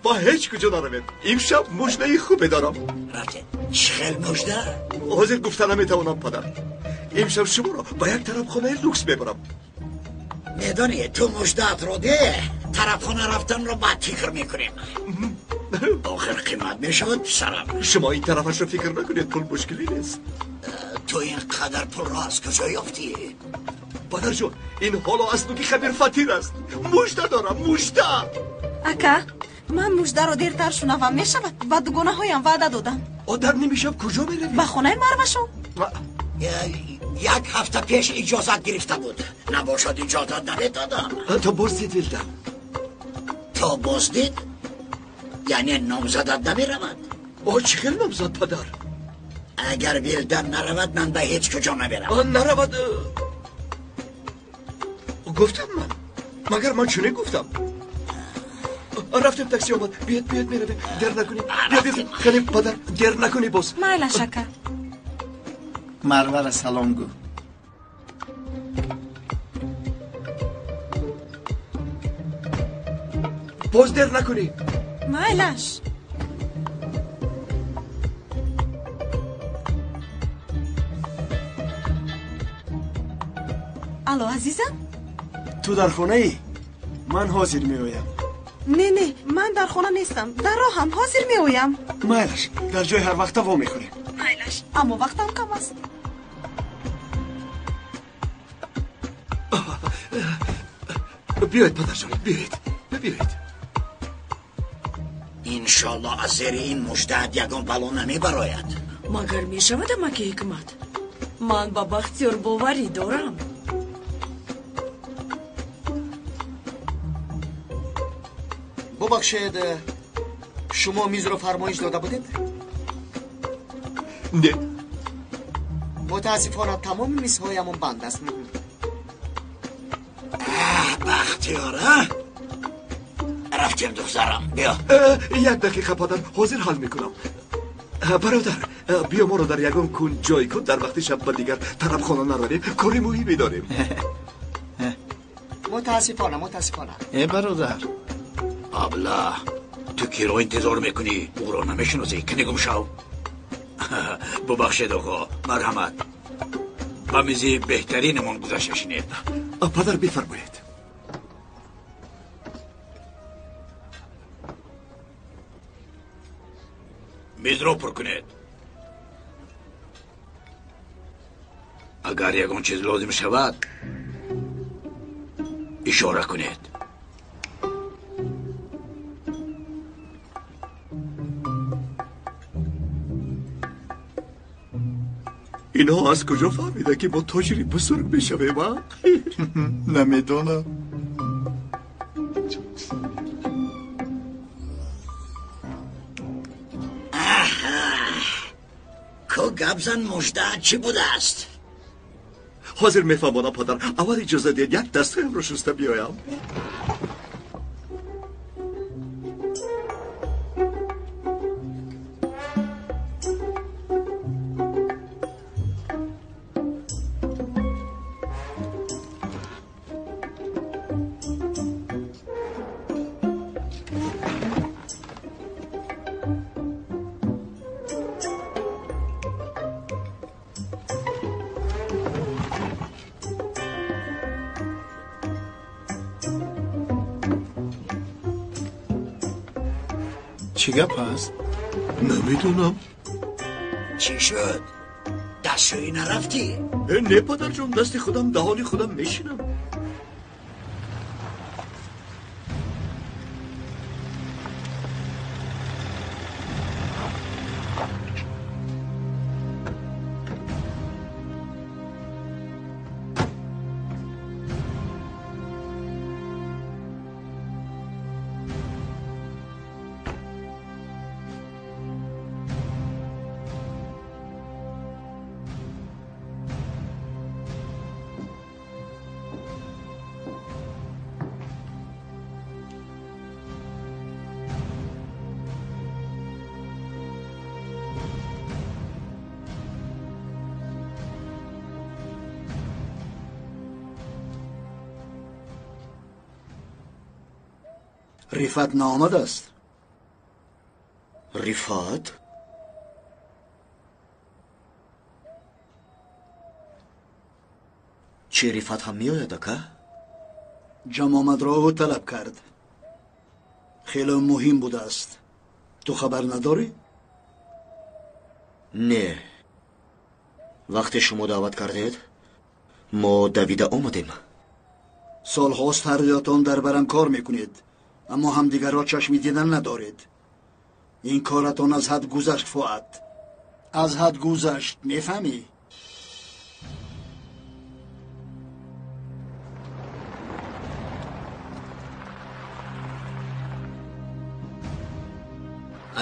Ба ҳеҷ куҷо наравед. Имшаб муждаи хубе дорам. Рафтед. Чӣ хел мужда? Ҳозир гуфта наметавонам, падар. Имшаб шуморо ба як тарабхонаи люкс мебарам. Медонӣ, ту муждаатро деҳ, тарабхона рафтанро баъд фикр мекунем. Охир қимат мешавад, писарам. Шумо ин тарафашро фикр накунед, пул мушкилӣ нест. Ту ин қадар пулро аз куҷо ёфтӣ? Падарҷон, ин ҳоло аз нуки хабир фатир аст. Мужда дорам, мужда. Ака, ман муждаро дертар шунавам мешавад? Ба дугонаҳоям ваъда додам. Дар нимишаб куҷо меравӣ? Ба хонаи Марвашон. Як ҳафта пеш иҷозат гирифта буд. Набошад, иҷозат намедодам. То боздид, Вилдан. То боздид? Яъне номзадат намеравад? О, чӣ хел номзад, падар? Агар Вилдан наравад, ман ба ҳеҷ куҷо намеравам. Наравад, гуфтам ман. Магар ман чунин гуфтам? Рафтем, такси омад. Биёед, биёед, меравем. Дер накунем. Биёед, кани, падар, дер накунӣ боз. Майлаш, ака. Марвара салом гӯ. Боз дер накунӣ. Майлаш. Алло, азизам? Ту дар хонаӣ? Ман ҳозир меоям. Не, не, ман дар хона нестам, дар роҳам, ҳозир меоям. Майлаш, дар ҷои ҳар вақта вомехӯрем. Майлаш, аммо вақтам кам аст. Биёед, падарҷон, биёед, биёед. Иншолло аз зери ин муждаат ягон бало намебарояд. Магар мешавад, амаки Ҳикмат? Ман ба Бахтиёр боварӣ дорам. Бубахшед, шумо мизро фармоиш дода будед? Не. Мутаассифона, тамоми мизҳоямон банд аст. Бахтиёр, а? Рафтем, духтарам, биё. Як дақиқа, падар, ҳозир ҳал мекунам. Бародар, биё моро дар ягон кун ҷой кун, дар вақти шаб ба дигар тарабхона наравем, кори муҳиме дорем. Мутаассифона, мутаассифона. Э, бародар. Абла, ту киро интизор мекунӣ? Ӯро намешиносӣ? Кани гум шав. Бубахшед, оғо, марҳамат. Ба мизи беҳтаринамон гузашта шинед. Падар, бифармоед. Мизро пур кунед. Агар ягон чиз лозим шавад, ишора кунед. Инҳо аз куҷо фаҳмида ки мо тоҷири бузург мешавем, а? Намедонам. Ку гап зан, муждаат чӣ будааст? Ҳозир мефаҳмонам, падар. Аввал иҷоза диҳед як дастҳоямро шуста биёям. Чӣ гап ҳаст? Намедонам. Чӣ шуд? Дастшӯӣ нарафтӣ? Не, падарҷон, дасти худам даҳони худам мешинам. Рифат наомадааст? Рифат? Чӣ, Рифат ҳам меояд, ака? Ҷамъомадро ӯ талаб кард. Хеле муҳим будааст. Ту хабар надорӣ? Не. Вақте шумо даъват кардед, мо давида омадем. Солҳост ҳардуятон дар барам кор мекунед, аммо ҳамдигарро чашми дидан надоред. Ин коратон аз ҳад гузашт, Фуат. Аз ҳад гузашт, мефаҳмӣ?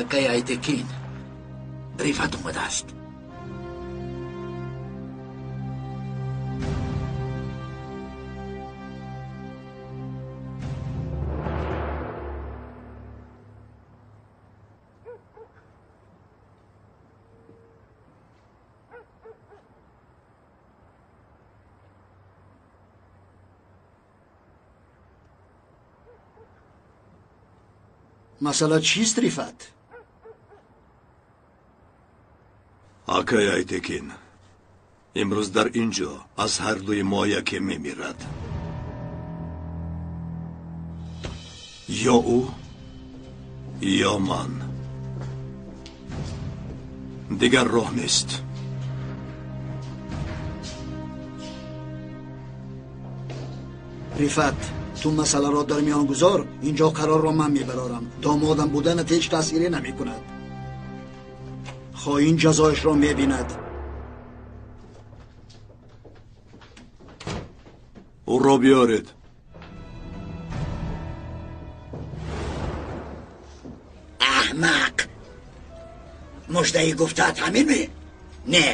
Акай Айтекин, Рифат омадааст. Масъала чист, Рифат? Акай Айтекин, имрӯз дар ин ҷо аз ҳар дуи мо яке мемирад. Ё ӯ, ё ман. Дигар роҳ нест. Рифат, ту масъаларо дар миён гузор, инҷо қарорро ман мебарорам. Домодам буданат ҳеҷ таъсире намекунад. Хоин ҷазояшро мебинад. Ӯро биёред. Аҳмақ! Муждаи гуфтаат ҳамин ме? Не,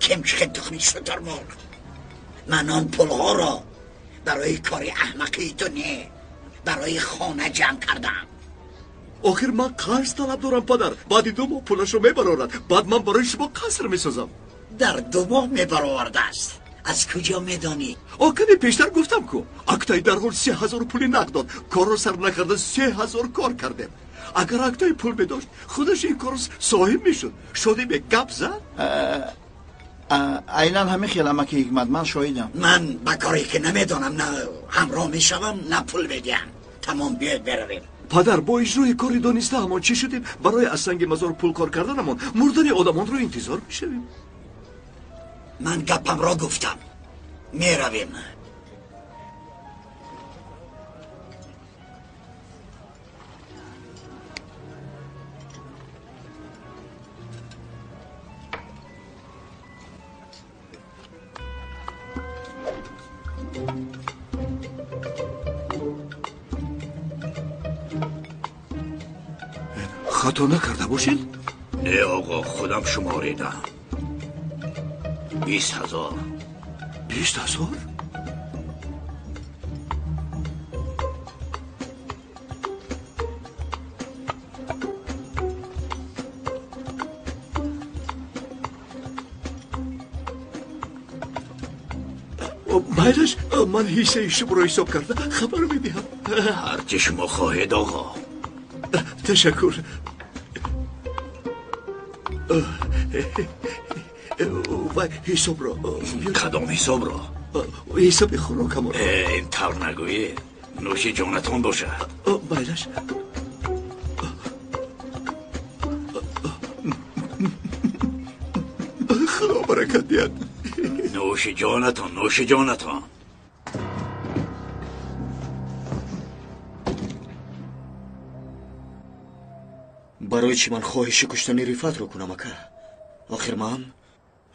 кимчихи тухми шутурмурғ. Ман он пулҳоро барои кори аҳмақии ту не, барои хона ҷамъ кардам. Охир ман қарз талаб дорам, падар. Баъди 2 моҳ пулашро мебарорад. Баъд ман барои шумо қаср месозам. Дар 2 моҳ мебаровардааст. Аз куҷо медонӣ? Каме пештар гуфтам ку. Актай дарҳол 3000 пули нақд дод. Корро сар накарда 3000 кор кардем. Агар Актай пул медошт, худаш ин корро соҳиб мешуд. Шодибек гап зад? Айнан ҳамин хел, амаки Ҳикмат, ман шоҳидам. Ман ба коре ки намедонам на ҳамроҳ мешавам, на пул медиҳам. Тамом, биёед беравем. Падар, бо иҷрои кори донистаамон чӣ шудем? Барои аз санги мазор пул кор карданамон мурдани одамонро интизор мешавем. Ман гапамро гуфтам. Меравем. Хато накарда бошед? Не оғо, худам шуморидам. 20,000. 20,000? Майлаш, ман ҳиссаи шуморо ҳисоб карда хабар медиҳам. Ҳарчи шумо хоҳед, оғо. Ташаккур. Вай ҳисобро. Кадом ҳисобро? Ҳисоби хӯрокамонро. Ин тавр нагӯед, нӯши ҷонатон бошад. Майлаш. Худо баракат диҳад. Нӯши ҷонатон, нӯши ҷонатон. Барои чӣ ман хоҳиши куштани Рифатро кунам, ака? Охир ман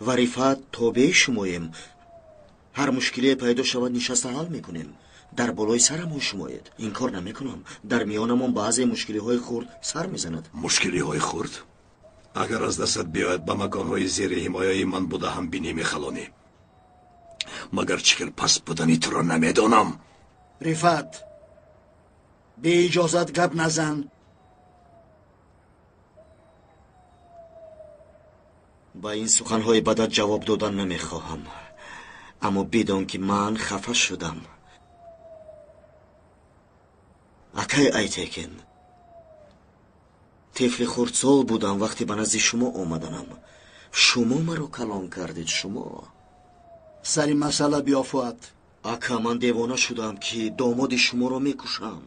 ва Рифат тобеи шумоем. Ҳар мушкилие пайдо шавад, нишаста ҳал мекунем. Дар болои сарамон шумоед. Инкор намекунам, дар миёнамон баъзе мушкилиҳои хурд сар мезанад. Мушкилиҳои хурд? Агар аз дастат биёяд, ба маконҳои зери ҳимояи ман буда ҳам бинӣ мехалонӣ. Магар чӣ хел паст будани туро намедонам. Рифат, беиҷозат гап назан. Ба ин суханҳои бадат ҷавоб додан намехоҳам, аммо бидон ки ман хафа шудам. Акай Айтекин, тифли хурдсол будам вақте ба назди шумо омаданам. Шумо маро калон кардед, шумо. Сари масъала биё, Фуат. Ака, ман девона шудам ки домоди шуморо мекушам.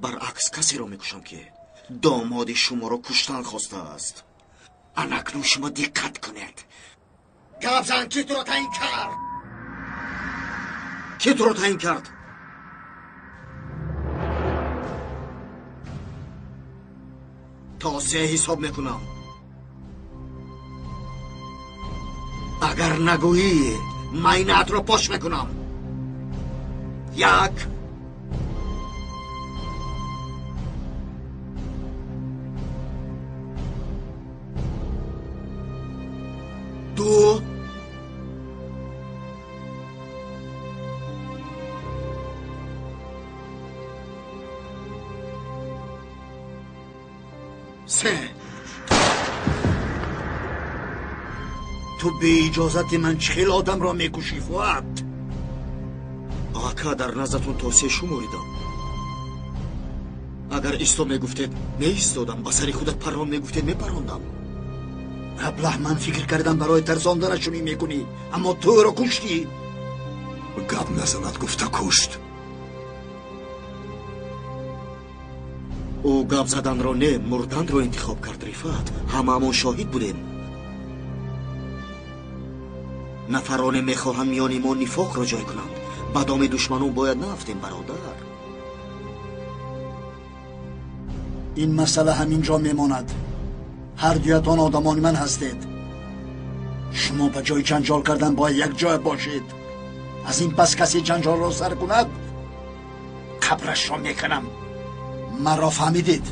Баръакс, касеро мекушам ки домоди шуморо куштан хостааст. Анакнун шумо диққат кунед. Гап зан, ки туро таъин кард? Ки туро таъин кард? То се ҳисоб мекунам. Агар нагӯӣ, майнаатро пош мекунам. 1 2 3. Ту беиҷозати ман чӣ хел одамро мекушӣ, Фуат? Ака, дар наздатон то се шуморидам. Агар исто мегуфтед, меистодам. Ба сари худат паррон мегуфтед, мепарондам. Аблаҳ, ман фикр кардам барои тарсонданаш чунин мекунӣ, аммо ту ӯро куштӣ. Гап назанад гуфта кушт. Ӯ гап заданро не, мурданро интихоб кард, Рифат. Ҳамаамон шоҳид будем. Нафароне мехоҳанд миёни мо нифоқро ҷой кунанд. Ба доми душманон бояд наафтем, бародар. Ин масъала ҳамин ҷо мемонад. Ҳар дуятон одамони ман ҳастед. Шумо ба ҷои ҷанҷол кардан бояд як ҷоя бошед. Аз ин пас касе ҷанҷолро сар кунад, қабрашро мекунам. Маро фаҳмидед?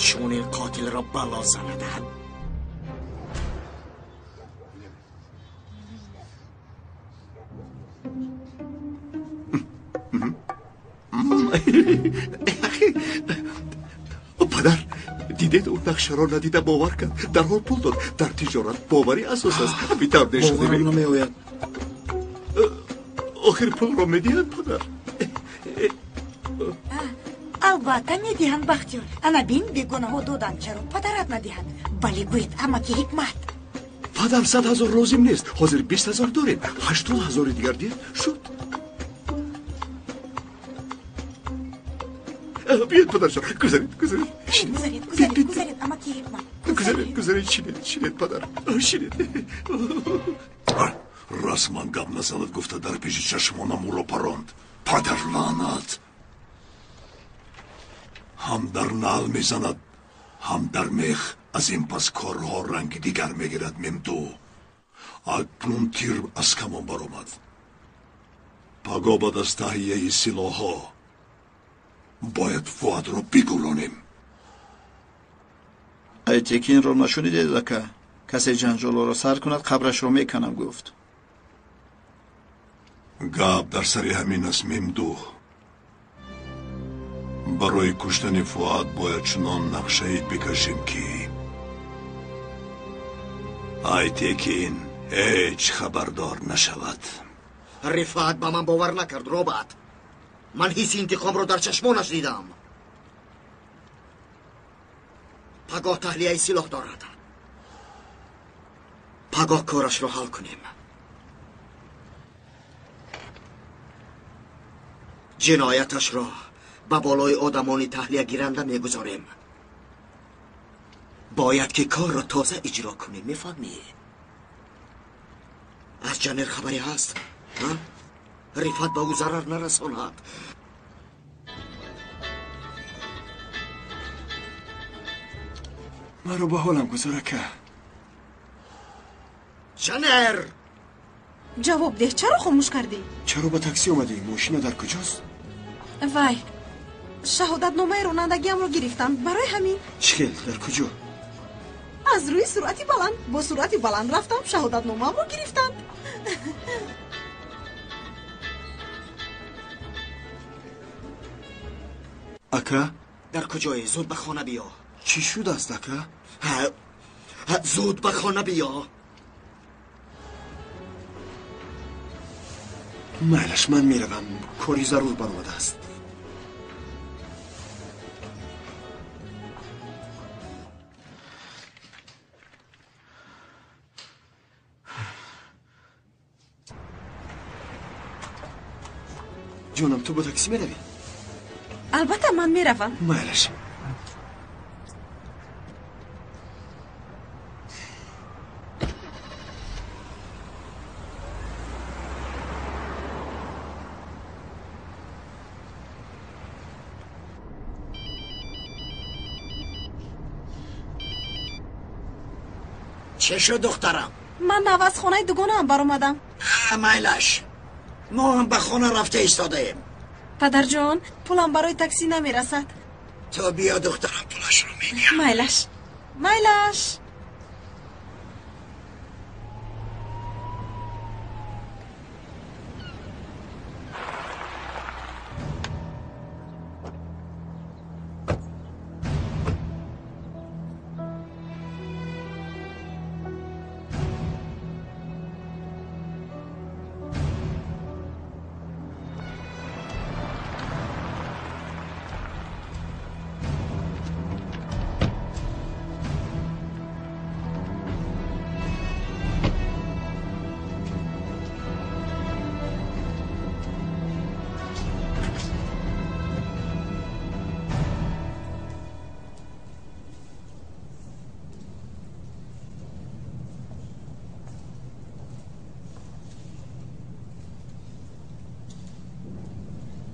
Чунин қотилро бало занад. Падар, дидед ӯ нақшаро надида бовар кард, дарҳол пул дод. Дар тиҷорат боварӣ асос аст. Ҳамин тавр нешудем? Боварам намеояд. Охир пулро медиҳад, падар? Албатта медиҳанд, Бахтиёр. Ана бин, бегонаҳо доданд, чаро падарат надиҳад? Бале, гӯед, амаки ҳикмат. Падар, 100 000 лозим нест. Ҳозир 20 000 дорем. 80 000 дигар диҳед, шуд. Биёед, падарҷон, гузаред, гузаред. Гузаред, гузаред, гузаред, амаки ман. Гузаред, гузаред, шинед, шинед, падар, шинед. Расман гап назанад гуфта дар пеши чашмонам ӯро паронд. Падар лаънат. Ҳам дар наъл мезанад, ҳам дар мех. Аз ин пас корҳо ранги дигар мегирад, мемду. Акнун тир аз камон баромад. Паго баъд аз таҳияи силоҳҳо бояд Фуадро бигӯронем. Айтекинро нашунидед, ака? Касе ҷанҷолоро сар кунад, қабрашро меканам, гуфт. Гап дар сари ҳамин аст, мемду. Барои куштани Фуад бояд чунон нақшае бикашем, ки Айтекин ҳеҷ хабардор нашавад. Рифат ба ман бовар накард, Робат. Ман ҳисси интиқомро дар чашмонаш дидам. Пагоҳ таҳлияи силоҳ дорад. Пагоҳ корашро ҳал кунем. Ҷинояташро ба болои одамони таҳлиягиранда мегузорем. Бояд ки корро тоза иҷро кунем, мефаҳмӣ? Аз Ҷанер хабаре ҳаст? Рифат ба ӯ зарар нарасонад. Маро ба ҳолам гузор, ака. Ҷанер! Ҷавоб деҳ, чаро хомӯш кардӣ? Чаро ба таксӣ омадӣ? Мошина дар куҷост? Вай, шаҳодатномаи ронандагиамро гирифтам, барои ҳамин. Чӣ хел? Дар куҷо? Аз рӯи суръати баланд. Бо суръати баланд рафтам, шаҳодатномаамро гирифтанд. Ака? Дар куҷое? Зуд ба хона биё. Чӣ шудааст, ака? Зуд ба хона биё. Майлаш, ман меравам. Кори зарур баромадааст. Ҷонам, ту бо таксӣ меравӣ? Албатта, ман меравам. Майлаш. Чӣ шуд, духтарам? Ман нав аз хонаи дугонаам баромадам. Майлаш, мо ҳам ба хона рафта истодаем. Падарҷон, пулам барои таксӣ намерасад. Ту биё, духтарам, пулашро медиҳам. Майлаш, майлаш.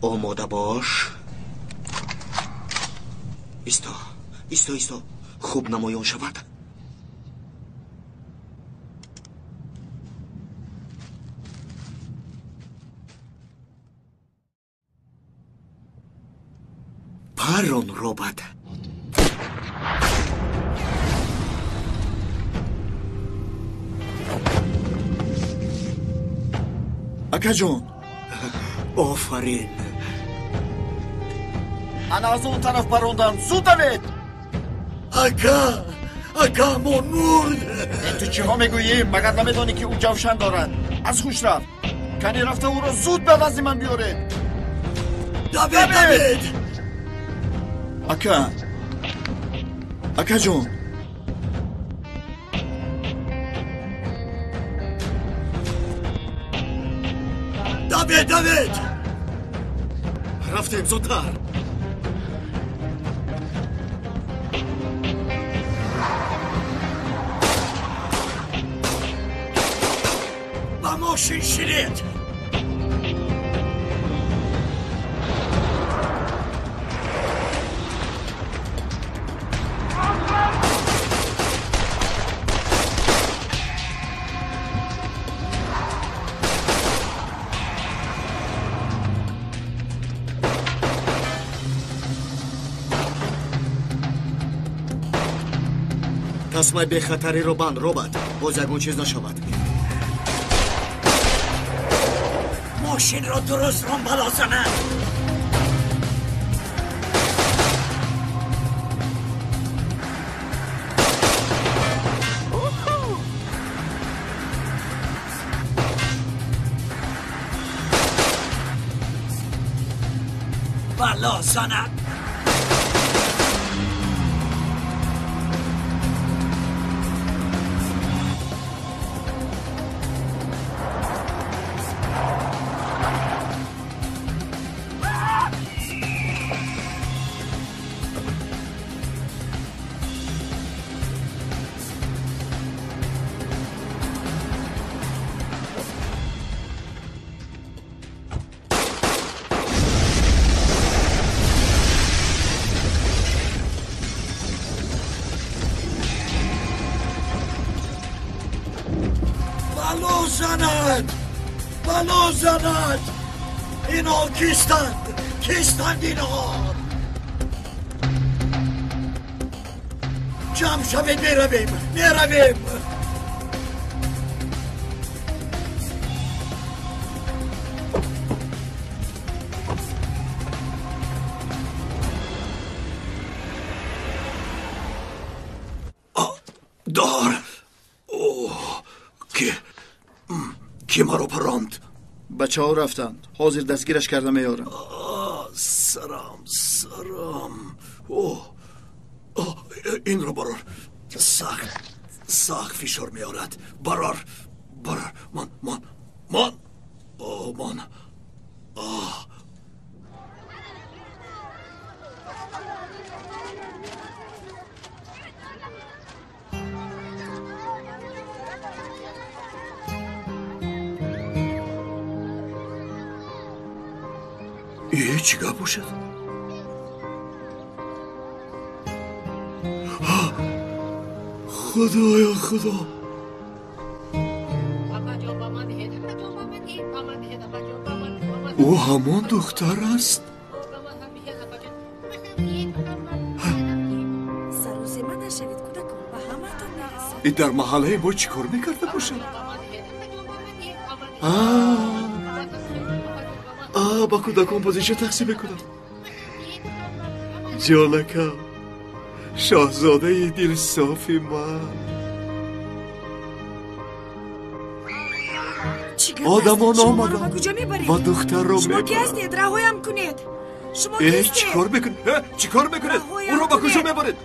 Омода бош. Исто, исто, исто. Хуб намоён шавад. Парон, робот. Акаҷон. Офарин. Ана аз он тараф барондан, зуд давед! Ака, ака, мо мурд! Ту чиҳо мегӯӣ? Магар намедонӣ, ки ӯ ҷавшан дорад? Аз ҳуш рафт. Кани рафта ӯро зуд ба назди ман биёред. Давед, давед! Ака, акаҷон. Давед, давед! Рафтем зудтар. Ба мошин шинед. Тасмаи бехатариро банд, робат, боз ягон чиз нашавад. Мошинро дуруст рон бало занад. Бало занад. Бало занад! Инҳо кистанд? Кистанд инҳо? Ҷамъ шавед, меравем, меравем! Дар! Ки маро паронд? Бачаҳо рафтанд. Ҳозир дастгираш карда меорам. Сарам, сарам. Инро барор. Сахт, сахт фишор меорад. Барор, барор. Ман, ман, ман. О, ман. Чӣ гап бошад? Худоё, худо! Ӯ ҳамон духтар аст? Саросема нашавед, кӯдакон, ба ҳамаатон мерасад. И дар маҳаллаи мо чӣ кор мекарда бошад? Ба кӯдакон бозича тақсим мекунам. Ҷонакам, шоҳзодаи дилсофи ман. Одамон омаданд ва духтарро Шумо ки ҳастед? Раҳоям кунед! Шумо Э, чӣ кор мекунед? Чӣ кор мекунед? Ӯро ба куҷо мебаред?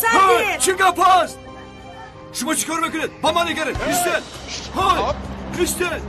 Сардед! Чӣ гап аст? Шумо чӣ кор мекунед? Ба ман нигаред! Истед! Ҳой! Истед!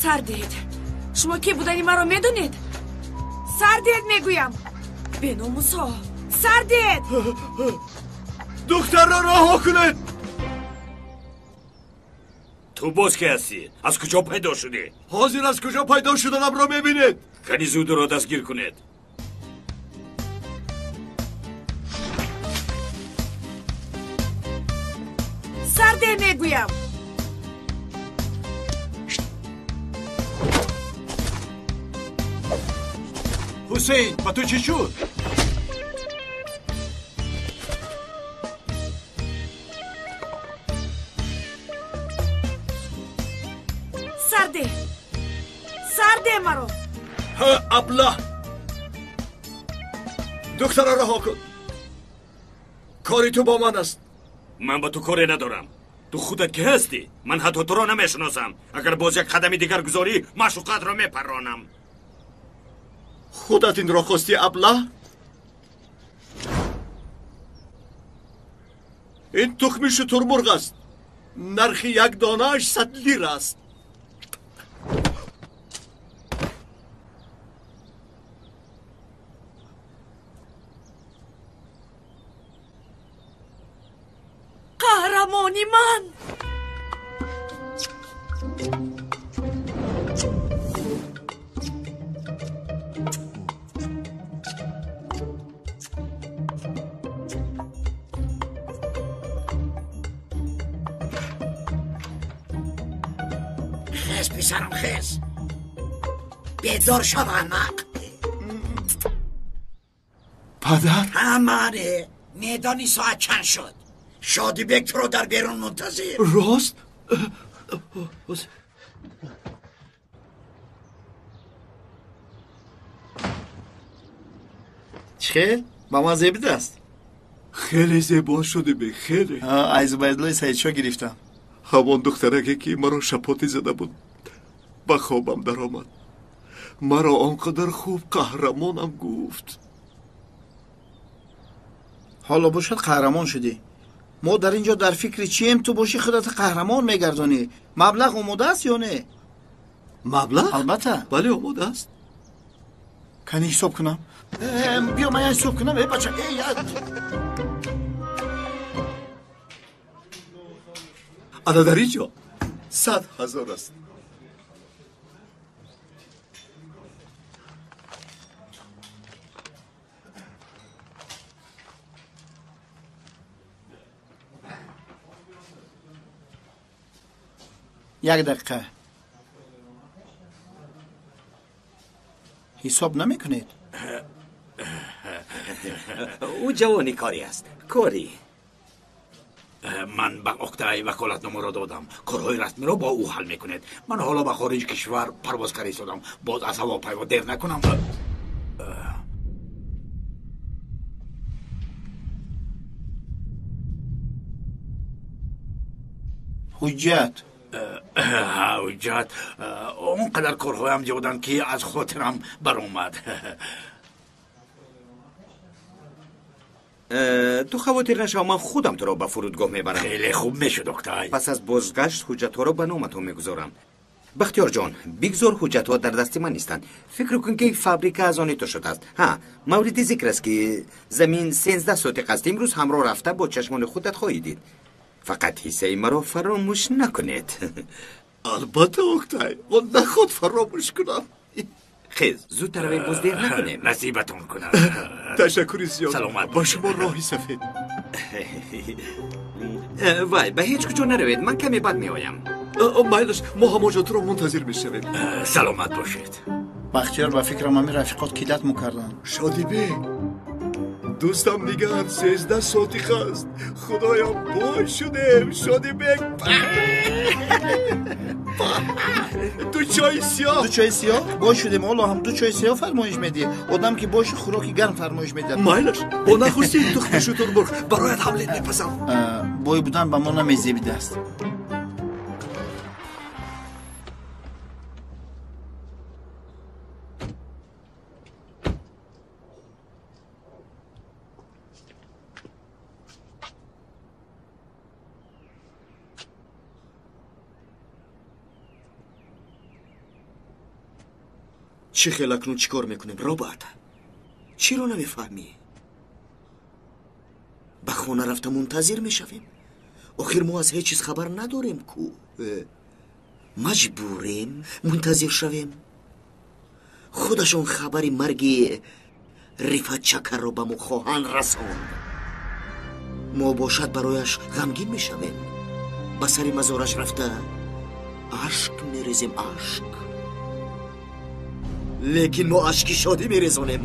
Сар диҳед. Шумо ки будани маро медонед? Сар диҳед, мегӯям. Беномусҳо, сар диҳед! Духтарро раҳо кунед! Ту боз ки ҳастӣ? Аз куҷо пайдо шудӣ? Ҳозир аз куҷо пайдо шуданамро мебинед. Кани зудро дастгир кунед. Сар деҳ, мегӯям. Ҳусейн, ба ту чӣ шуд? Сар деҳ! Сар деҳ маро! Ҳа, аблаҳ! Духтара раҳо кун. Кори ту бо ман аст. Ман ба ту коре надорам. Ту худат ки ҳастӣ? Ман ҳатто туро намешиносам. Агар боз як қадами дигар гузорӣ, маъшуқатро мепаронам. Худат инро хостӣ, аблаҳ? Ин тухми шутурмурғ аст. Нархи як донааш 100 лира аст. Қаҳрамони ман! Хез, писарам, хез. Бедор шав, аҳмақ. Падар? Ҳамане, медонӣ соат чанд шуд? Шодибек туро дар берун мунтазир. Рост? Чӣ хел? Ба ман зебидааст? Хеле зебо, Шодибек, хеле. Аз Убайдуллои Саидшоҳ гирифтам. Ҳамон духтараке ки маро шапотӣ зада буд, ба хобам даромад. Маро он қадар хуб қаҳрамонам гуфт. Ҳоло бошад қаҳрамон шудӣ. Мо дар ин ҷо дар фикри чием, ту бошӣ худат қаҳрамон мегардонӣ. Маблағ омода аст ё не? Маблағ? Албатта. Бале, омода аст. Кани ҳисоб кунам? Биё ман ҳисоб кунам. Э бача, э я. Ана дар ин ҷо 100 000 аст. Як дақиқа. Ҳисоб намекунед? Ӯ ҷавони корӣ аст. Корӣ. Ман ба Октай ваколатномаро додам. Корҳои расмиро бо ӯ ҳал мекунед. Ман ҳоло ба хориҷи кишвар парвоз карда истодам. Боз аз ҳавопаймо дер накунам. Ҳуҷҷат. Ҳуҷҷат. Он қадар корҳоям зиёданд, ки аз хотирам баромад. Ту хавотир нашав, ман худам туро ба фурудгоҳ мебарам. Хеле хуб мешуд, Октай. Пас аз бозгашт ҳуҷҷатҳоро ба номатон мегузорам. Бахтиёрҷон, бигзор ҳуҷҷатҳо дар дасти ман нестанд. Фикр кун, ки фабрика аз они ту шудааст. Ҳа, мавриди зикр аст, ки замин 13 сотиқ аст. Имрӯз ҳамроҳ рафта бо чашмони худат хоҳӣ дид. Фақат ҳиссаи маро фаромӯш накунед. Албатта, Октай, ман наход фаромӯш кунам. Хез, зудтар равем, боз дер накунем. Насибатон кунад. Ташаккури зиёд. Саломат. Ба шумо роҳи сафед. Вай, ба ҳеҷ куҷо наравед, ман каме баъд меоям. Майлаш, мо ҳамон ҷо туро мунтазир мешавем. Саломат бошед. Бахтиёр, ба фикрам ҳамин рафиқот кидат мекарданд. Шодибек, дӯстам нигар, 13 сотиқ аст. Худоё, бой шудем. Шодибек, ду чойи сиёҳ. Ду чойи сиёҳ? Бой шудем, ҳоло ҳам ду чойи сиёҳ фармоиш медиҳӣ. Одам ки боши хӯроки гарм фармоиш медиҳад. Майлаш, бо нахустин тухми шутурмурғ бароят ҳамлет мепазам. Бой будан ба мо намезебидааст. Чӣ хел акнун чӣ кор мекунем, Роберт? Чиро намефаҳмӣ? Ба хона рафта мунтазир мешавем. Охир мо аз ҳеҷ чиз хабар надорем ку. Маҷбурем мунтазир шавем. Худашон хабари марги Рифат Чакарро ба мо хоҳанд расонд. Мо бошад барояш ғамгин мешавем. Ба сари мазораш рафта ашк мерезем, ашк. Лекин мо ашки шодӣ мерезонем.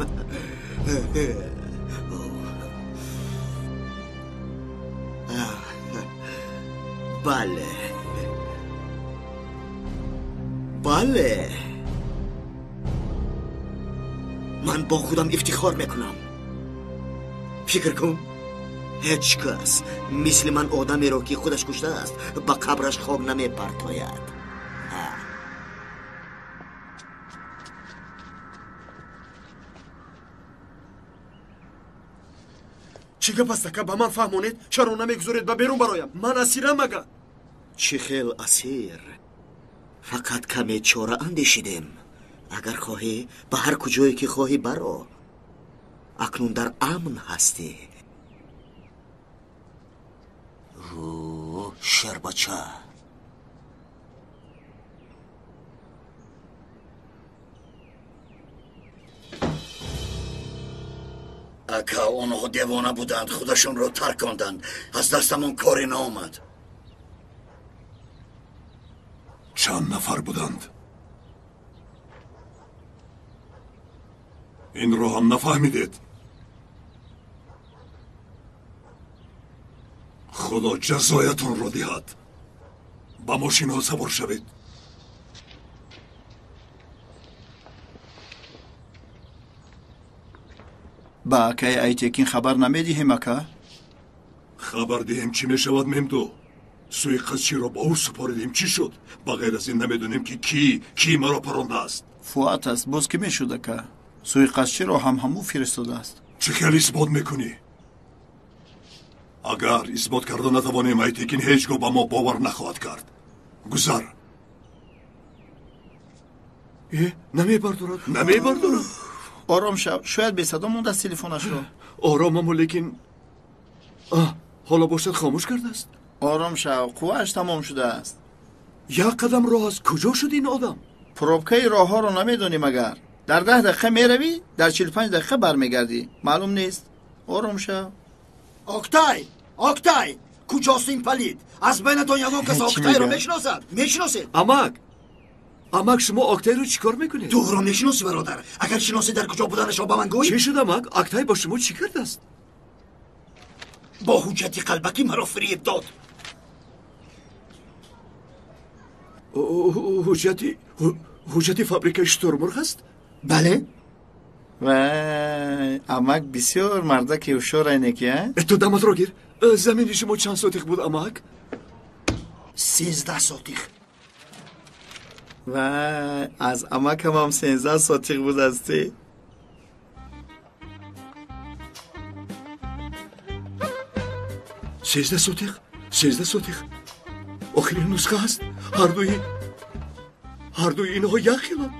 Бале, бале, ман бо худам ифтихор мекунам. Фикр кун, ҳеҷ кас мисли ман одамеро ки худаш куштааст ба қабраш хок намепартояд. Чӣ гап аст, ака? Ба ман фаҳмонед, чаро намегузоред ба берун бароям? Ман асирам ага? Чӣ хел асир? Фақат каме чора андешидем. Агар хоҳӣ, ба ҳар куҷое ки хоҳӣ баро. Акнун дар амн ҳастӣ. Шербача. Ака, онҳо девона буданд, худашонро тарконданд. Аз дастамон коре наомад. Чанд нафар буданд? Инро ҳам нафаҳмидед? Худо ҷазоятонро диҳад. Ба мошинҳо савор шавед. Ба акаи Айтекин хабар намедиҳем, ака? Хабар диҳем, чӣ мешавад, Мемду? Суиқасдчиро ба ӯ супоридем, чӣ шуд? Ба ғайр аз ин намедонем, ки кӣ маро парондааст. Фуат аст, боз кӣ мешуд, ака? Суиқасдчиро ҳам ҳамӯ фиристодааст. Чӣ хел исбот мекунӣ? Агар исбот карда натавонем, Айтекин ҳеҷ гоҳ ба мо бовар нахоҳад кард. Гузар. Намебардорад, намебардорад. Ором шав, шояд бесадо мондааст телефонашро. Оромаму, лекин ҳоло бошад хомӯш кардааст. Ором шав, қуввааш тамом шудааст. Як қадам роҳ аст, куҷо шуд ин одам? Пробкаи роҳҳоро намедонӣ магар? Дар 10 дақиқа меравӣ, дар 45 дақиқа бармегардӣ. Маълум нест. Ором шав. Октай! Октай! Куҷост ин палид? Аз байнатон ягон кас Октайро мешиносад? Мешиносед? Амак! Амак, шумо Октайро чӣ кор мекунед? Ту ӯро мешиносӣ, бародар? Агар шиносӣ, дар куҷо буданашро ба ман гӯй. Чӣ шуд, амак? Октай бо шумо чӣ кардааст? Бо ҳуҷҷати қалбакӣ маро фиреб дод. Ҳуҷҷати фабрикаи шутурмурғ аст? Бале. Вай, амак бисёр мардаки ҳушёрай неки, а? Ту даматро гир. Замини шумо чанд сотих буд, амак? 13 сотих. Вай, аз амакамам 13 сотих будастӣ. 13 сотих? 13 сотих. Охирин нусха аст. Ҳардуи инҳо як хеланд.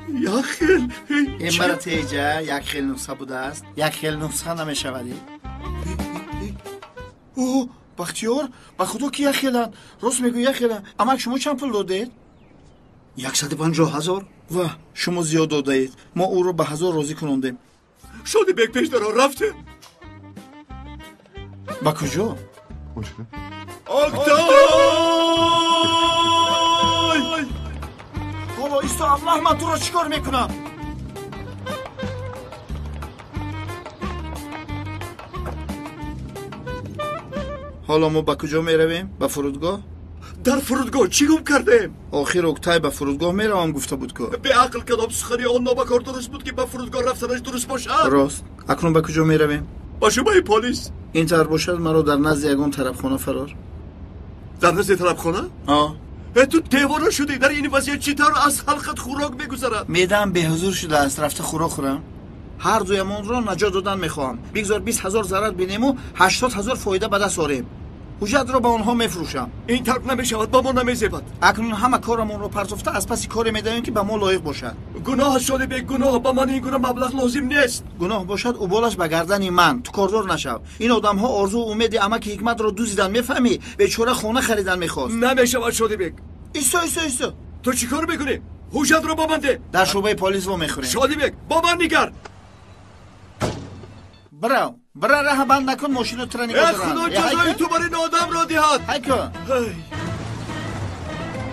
Як хел. Ин бара теҷа як хел нусха будааст. Як хел нусха намешавад. О, Бахтиёр, ба худо ки як хеланд. Рост мегӯй, як хеланд. Амак, шумо чанд пул додед? 150 000. Ва, шумо зиёд додаед. Мо ӯро ба 1000 розӣ кунондем. Шодибек пешдаро рафтем. Ба куҷо? Октай! Ҳоло исто, аблаҳ, ман туро чӣ кор мекунам? Ҳоло мо ба куҷо меравем? Ба фурудгоҳ? Дар фурудгоҳ чӣ гум кардем? Охир Октай ба фурудгоҳ меравам гуфта буд ку. Беақл, кадом сухани он нобакор дуруст буд, ки ба фурудгоҳ рафтанаш дуруст бошад? Рост. Акнун ба куҷо меравем? Ба шӯъбаи полис. Ин тавр бошад, маро дар назди ягон тарабхона фарор. Дар назди тарабхона? А. Ту девона шудӣ. Дар ин вазъият чӣ тавр аз ҳалқат хӯрок мегузарад? Меъдаам беҳузур шудааст, рафта хӯрок хӯрам. Ҳар дуямонро наҷот додан мехоҳам. Бигзор 20 000 зарар бинему 80 000 фоида ба даст орем. Ҳуҷҷатро ба онҳо мефурӯшам. Ин тарб намешавад, ба мо намезебад. Акнун ҳама корамонро партофта аз паси коре медавем, ки ба мо лоиқ бошад. Гуноҳ аст, Шодибек, гуноҳ. Ба ман ин гуна маблағ лозим нест. Гуноҳ бошад, уболаш ба гардани ман. Ту кордор нашав. Ин одамҳо орзуу умеди амаки Ҳикматро дузидан, мефаҳмӣ? Бечора хона харидан мехост. Намешавад, Шодибек. Исто, исто, исто. Ту чӣ кор мекунӣ? Ҳуҷҷатро ба ман деҳ. Дар шӯъбаи полис вомехӯрем. Шодибек, бо ман нигар. Бирав, бира, раҳа банд накун, мошино тура нигоҳ доранд. Худо ҷазои ту бар ин одамро диҳад. Ҳайко.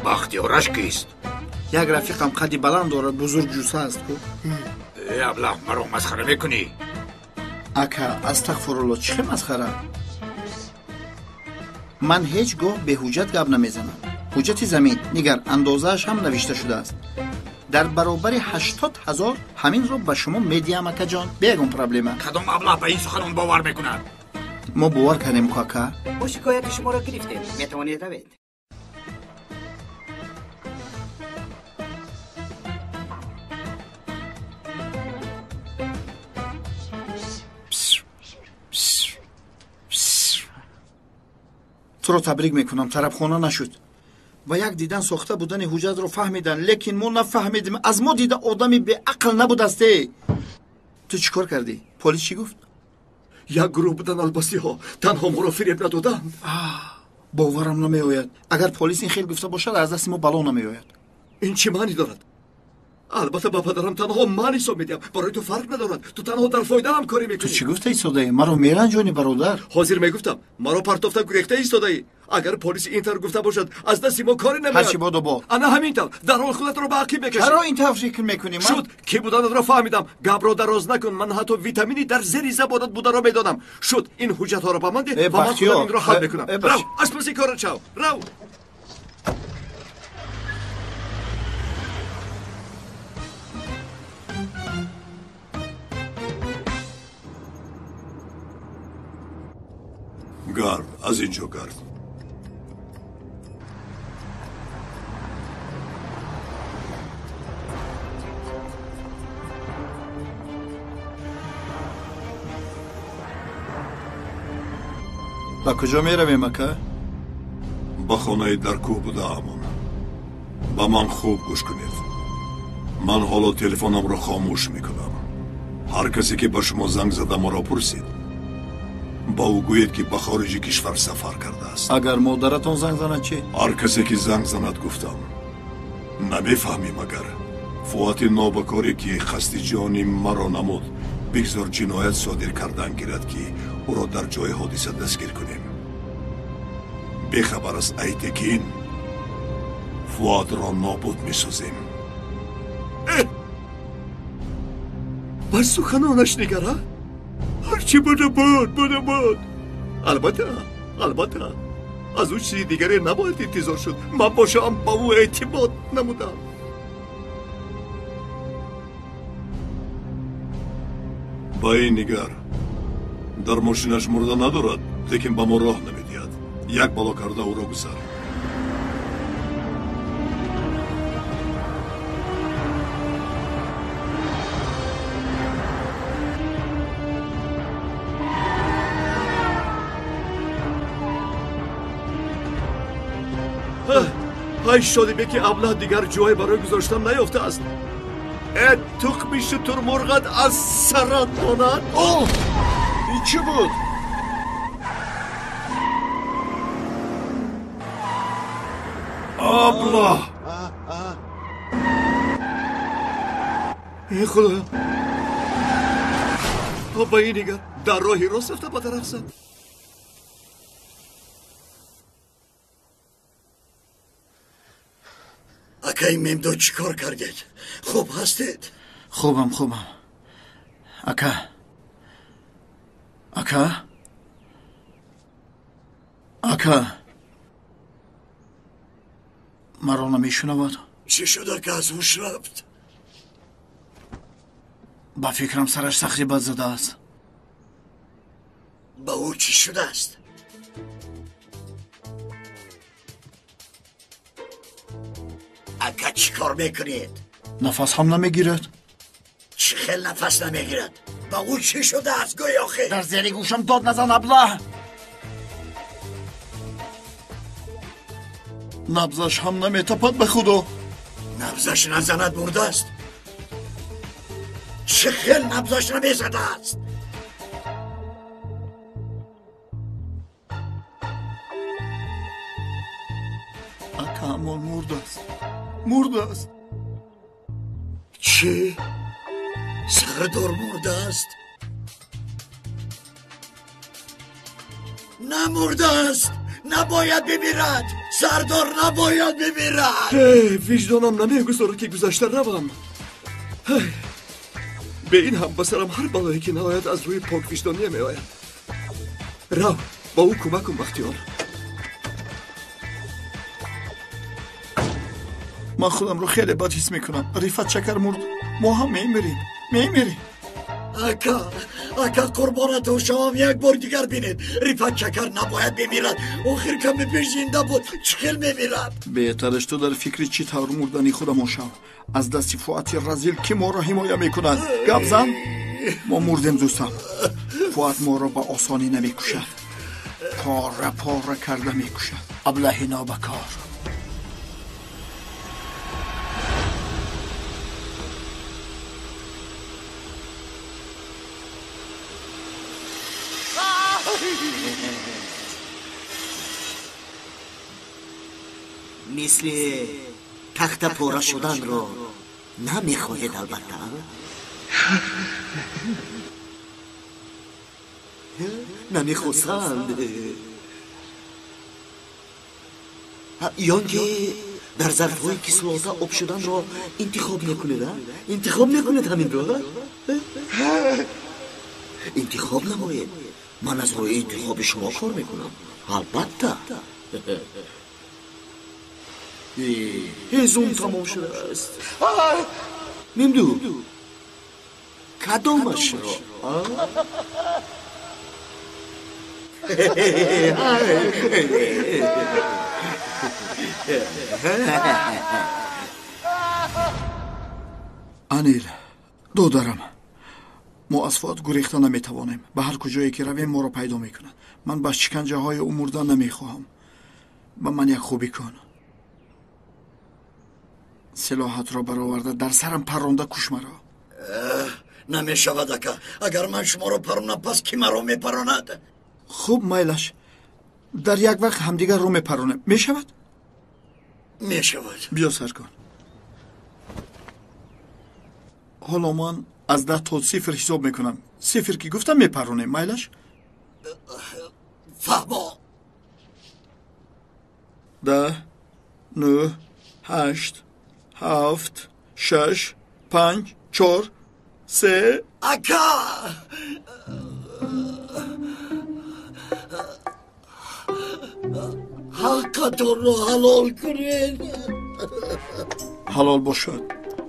Бахтиёраш кист? Як рафиқам қадди баланд дорад, бузург ҷуса аст ку. Э, аблаҳ, маро масхара мекунӣ? Ака, астағфирулло, чӣ хел масхара? Ман ҳеҷ гоҳ беҳуҷҷат гап намезанам. Ҳуҷҷати замин, нигар, андозааш ҳам навишта шудааст. Дар баробари 80 ҳазор ҳаминро ба шумо медиҳам, акаҷон, бе ягон проблема. Кадом аблаҳ ба ин суханон бовар мекунад? Мо бовар кардем, ку, ака. Мо шикояти шуморо гирифтем, метавонед равед. Туро табрик мекунам, тарабхона нашуд. Ва як дидан сохта будани ҳуҷҷатро фаҳмиданд, лекин мо нафаҳмидем. Аз мо дида одами беақл набудасте. Ту чӣ кор кардӣ? Полис чӣ гуфт? Як гурӯҳ буданд албастиҳо, танҳо моро фиреб надоданд. Боварам намеояд. Агар полис ин хел гуфта бошад, аз дасти мо бало намеояд. Ин чӣ маънӣ дорад? Албатта, ба падарам танҳо ман ҳисоб медиҳам. Барои ту фарқ надорад. Ту танҳо дар фоида ҳамкорӣ мекунӣ. Ту чӣ гуфта истодаӣ? Маро меранҷонӣ, бародар. Ҳозир мегуфтам, маро партофта гурехта истодаӣ. Агар полис ин тавр гуфта бошад, аз дасти мо коре намеояд. Ҳарчи бодо бо. Ана ҳамин тавр дарҳол худатро ба ақиб мекашӣ. Чаро ин тавр фикр мекунӣ? Шуд, кӣ буданатро фаҳмидам. Гапро дароз накун. Ман ҳатто витамини дар зери забонат бударо медонам. Шуд, ин ҳуҷҷатҳоро ба ман деҳ ва ман худам инро ҳал мекунам. Рав, аз паси корат шав. Рав. Гард, аз ин ҷо гард. Ба куҷо меравем, ака? Ба хонаи дар кӯҳ будаамон. Ба ман хуб гӯш кунед. Ман ҳоло телефонамро хомӯш мекунам. Ҳар касе ки ба шумо занг зада маро пурсид, ба ӯ гӯед, ки ба хориҷи кишвар сафар кардааст. Агар модаратон занг занад чӣ? Ҳар касе ки занг занад, гуфтам. Намефаҳмӣ магар? Фуати нобакоре ки қасди ҷони маро намуд, бигзор ҷиноят содир кардан гирад, ки ӯро дар ҷои ҳодиса дастгир кунем. Бехабар аз Айтекин Фуатро нобуд месозем. Ба суханонаш нигара. Ҳарчи буда буд, буда буд. Албатта, албатта, аз ӯ чизи дигаре набояд интизор шуд. Ман бошам ба ӯ эътимод намудам. Ба ин нигар, дар мошинаш мурда надорад, лекин ба мо роҳ намедиҳад. Як бало карда ӯро гузар. Ай шодибе ки аблаҳ дигар ҷое барои гузоштан наёфтааст. Э, тухми шутурмурғат аз сарат монад. О, ин чӣ буд? Аблаҳ! Э, худоё, ба ин нигар, дар роҳи рост рафта ба тараф зад. Акаи Мемдо, чӣ кор кардед? Хуб ҳастед? Хубам, хубам, ака. Ака, ака, маро намешунавад? Чӣ шуд, ака? Аз ҳуш рафт? Ба фикрам, сараш сахти бад задааст. Ба ӯ чӣ шудааст? Ака, чӣ кор мекунед? Нафас ҳам намегирад. Чӣ хел нафас намегирад? Ба ӯ чӣ шудааст, гӯй охир? Дар зери гӯшам дод назан, аблаҳ. Набзаш ҳам наметапад, ба худо. Набзаш назанад, мурдааст. Чӣ хел набзаш намезадааст? Акаамон мурдааст, мурдааст. Чӣ? Сардор мурдааст? Намурдааст, набояд бимирад. Сардор набояд бимирад. Виҷдонам намегузорад, ки гузашта равам. Бе ин ҳам ба сарам ҳар балое ки наояд, аз рӯи поквиҷдоние меояд. Рав, ба ӯ кӯмак кун, Бахтиёр. Ман худамро хеле бад ҳис мекунам. Рифат Чакар мурд, мо ҳам мемирем, мемирем. Ака, ака, қурбонатон шавам, як бор дигар бинед. Рифат Чакар набояд бимирад. Охир каме пеш зинда буд, чӣ хел мемирад? Беҳтараш ту дар фикри чӣ тавр мурдани худамон шав. Аз дасти Фуати разил, ки моро ҳимоя мекунад. Гап зан, мо мурдем, дӯстам. Фуат моро ба осонӣ намекушад, пора пора карда мекушад. Аблаҳи нобакор. Мисли тахта пора шуданро намехоҳед, албатта. Намехостанд. Ё ки дар зарфҳои кислота об шуданро интихоб мекунед, интихоб мекунед ҳаминро? Интихоб намоед. Ман аз рӯи интихоби шумо кор мекунам, албатта. Ҳезум тамом шудааст. Мимду, кадомашро? Анил, додарам, мо аз Фуат гурехта наметавонем. Ба ҳар куҷое ки равем, моро пайдо мекунад. Ман ба шиканҷаҳои ӯ мурдан намехоҳам. Ба ман як хубӣ кун. Силоҳатро бароварда дар сарам парронда куш маро. Намешавад, ака. Агар ман шуморо паронам, пас кӣ маро мепаронад? Хуб, майлаш. Дар як вақт ҳамдигарро мепаронем. Мешавад? Мешавад. Биё сар кун. Ҳоло ман аз 10 то 0 ҳисоб мекунам. 0 ки гуфтам, мепаронем. Майлаш? Фаҳмо. 10, 9, 8, 7, 6, 5, 4, 3. Ака! Ҳаққатонро ҳалол кунед. Ҳалол бошад.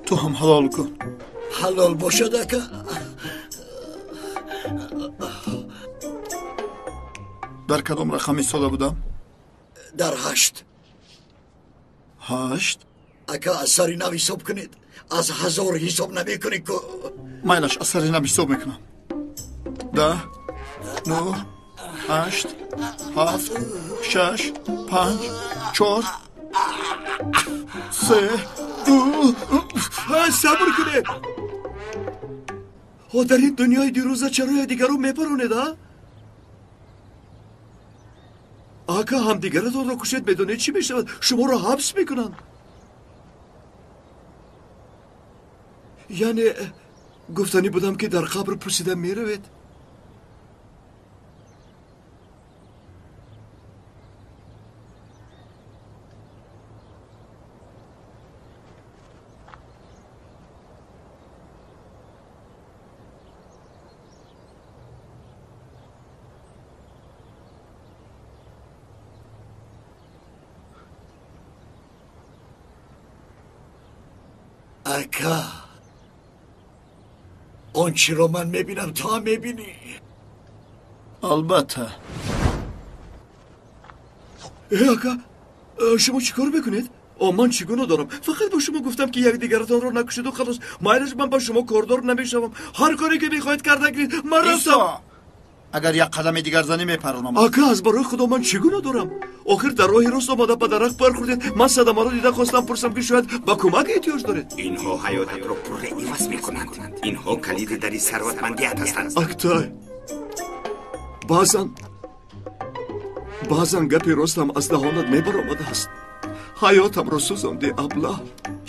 Ту ҳам ҳалол кун. Ҳалол бошад, ака. Дар кадом рақам истода будам? Дар 8. 8? Ака, аз сари нав ҳисоб кунед. Аз 1000 ҳисоб намекунӣ ку. Майлаш, аз сари нав ҳисоб мекунам. 10, 9, 8, 7, 6, 5, 4, 3, 2. Сабр кунед. Дар ин дунёи дирӯза чаро якдигарро мепаронед, а? Ака, ҳамдигаратонро кушед, медонед чӣ мешавад? Шуморо ҳабс мекунанд. Яъне гуфтанӣ будам, ки дар қабр пусида меравед. Ака, он чиро ман мебинам, ту ҳам мебинӣ. Албатта. Ака, шумо чӣ кор мекунед? Ман чӣ гуноҳ дорам? Фақат ба шумо гуфтам, ки якдигаратонро накушеду халос. Майлаш, ман ба шумо кордор намешавам. Ҳар коре ки мехоҳед карда гиред. Ман рафтам. Агар як қадами дигар занӣ, мепаронам. Ака, аз барои Худо, ман чӣ гуноҳ дорам? Охир дар роҳи рост омада ба дарахт бархӯрдед. Ман садамаро дида хостам пурсам, ки шояд ба кӯмак эҳтиёҷ доред. Инҳо ҳаётатро пурра иваз мекунанд. Инҳо калиди дари сарватмандият ҳастанд. Актай, баъзан гапи ростам аз даҳонат мебаромадааст. Ҳаётамро сӯзонди, аблаҳ.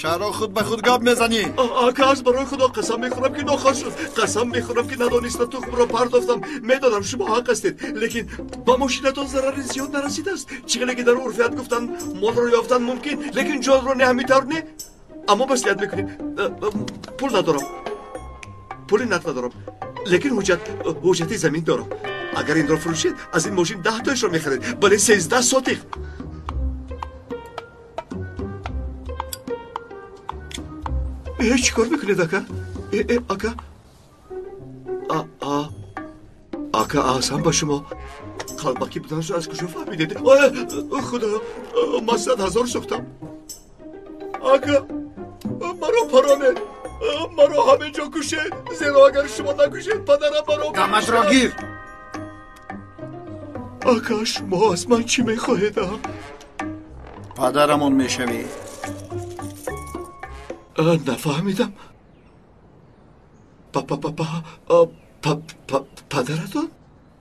Чаро худ ба худ гап мезанӣ? Ака, аз барои Худо қасам мехӯрам, ки нохор шуд. Қасам мехӯрам, ки надониста тухмро партофтам. Медонам, шумо ҳақ ҳастед, лекин ба мошинатон зарари зиёд нарасидааст. Чӣ хеле ки дар урфият гуфтанд, молро ёфтан мумкин, лекин ҷонро не, ҳамин тавр не. Аммо маслиҳат мекунем. Пул надорам, пули нақд надорам, лекин ҳуҷҷати замин дорам. Агар инро фурӯшед, аз ин мошин 10 тоашро мехаред, бале 13 сотиқ. Чӣ кор мекунед, ака? Ака, ака, аҳсан ба шумо. Қалбакӣ буданашро аз куҷо фаҳмидед? Худоё, ман 100 000 сӯхтам. Ака, маро паронед, маро ҳамин ҷо кушед, зеро агар шумо накушед, падарам маро даматро гир. Ака, шумо аз ман чӣ мехоҳед? Падарамон мешавӣ. Нафаҳмидам. Падаратон?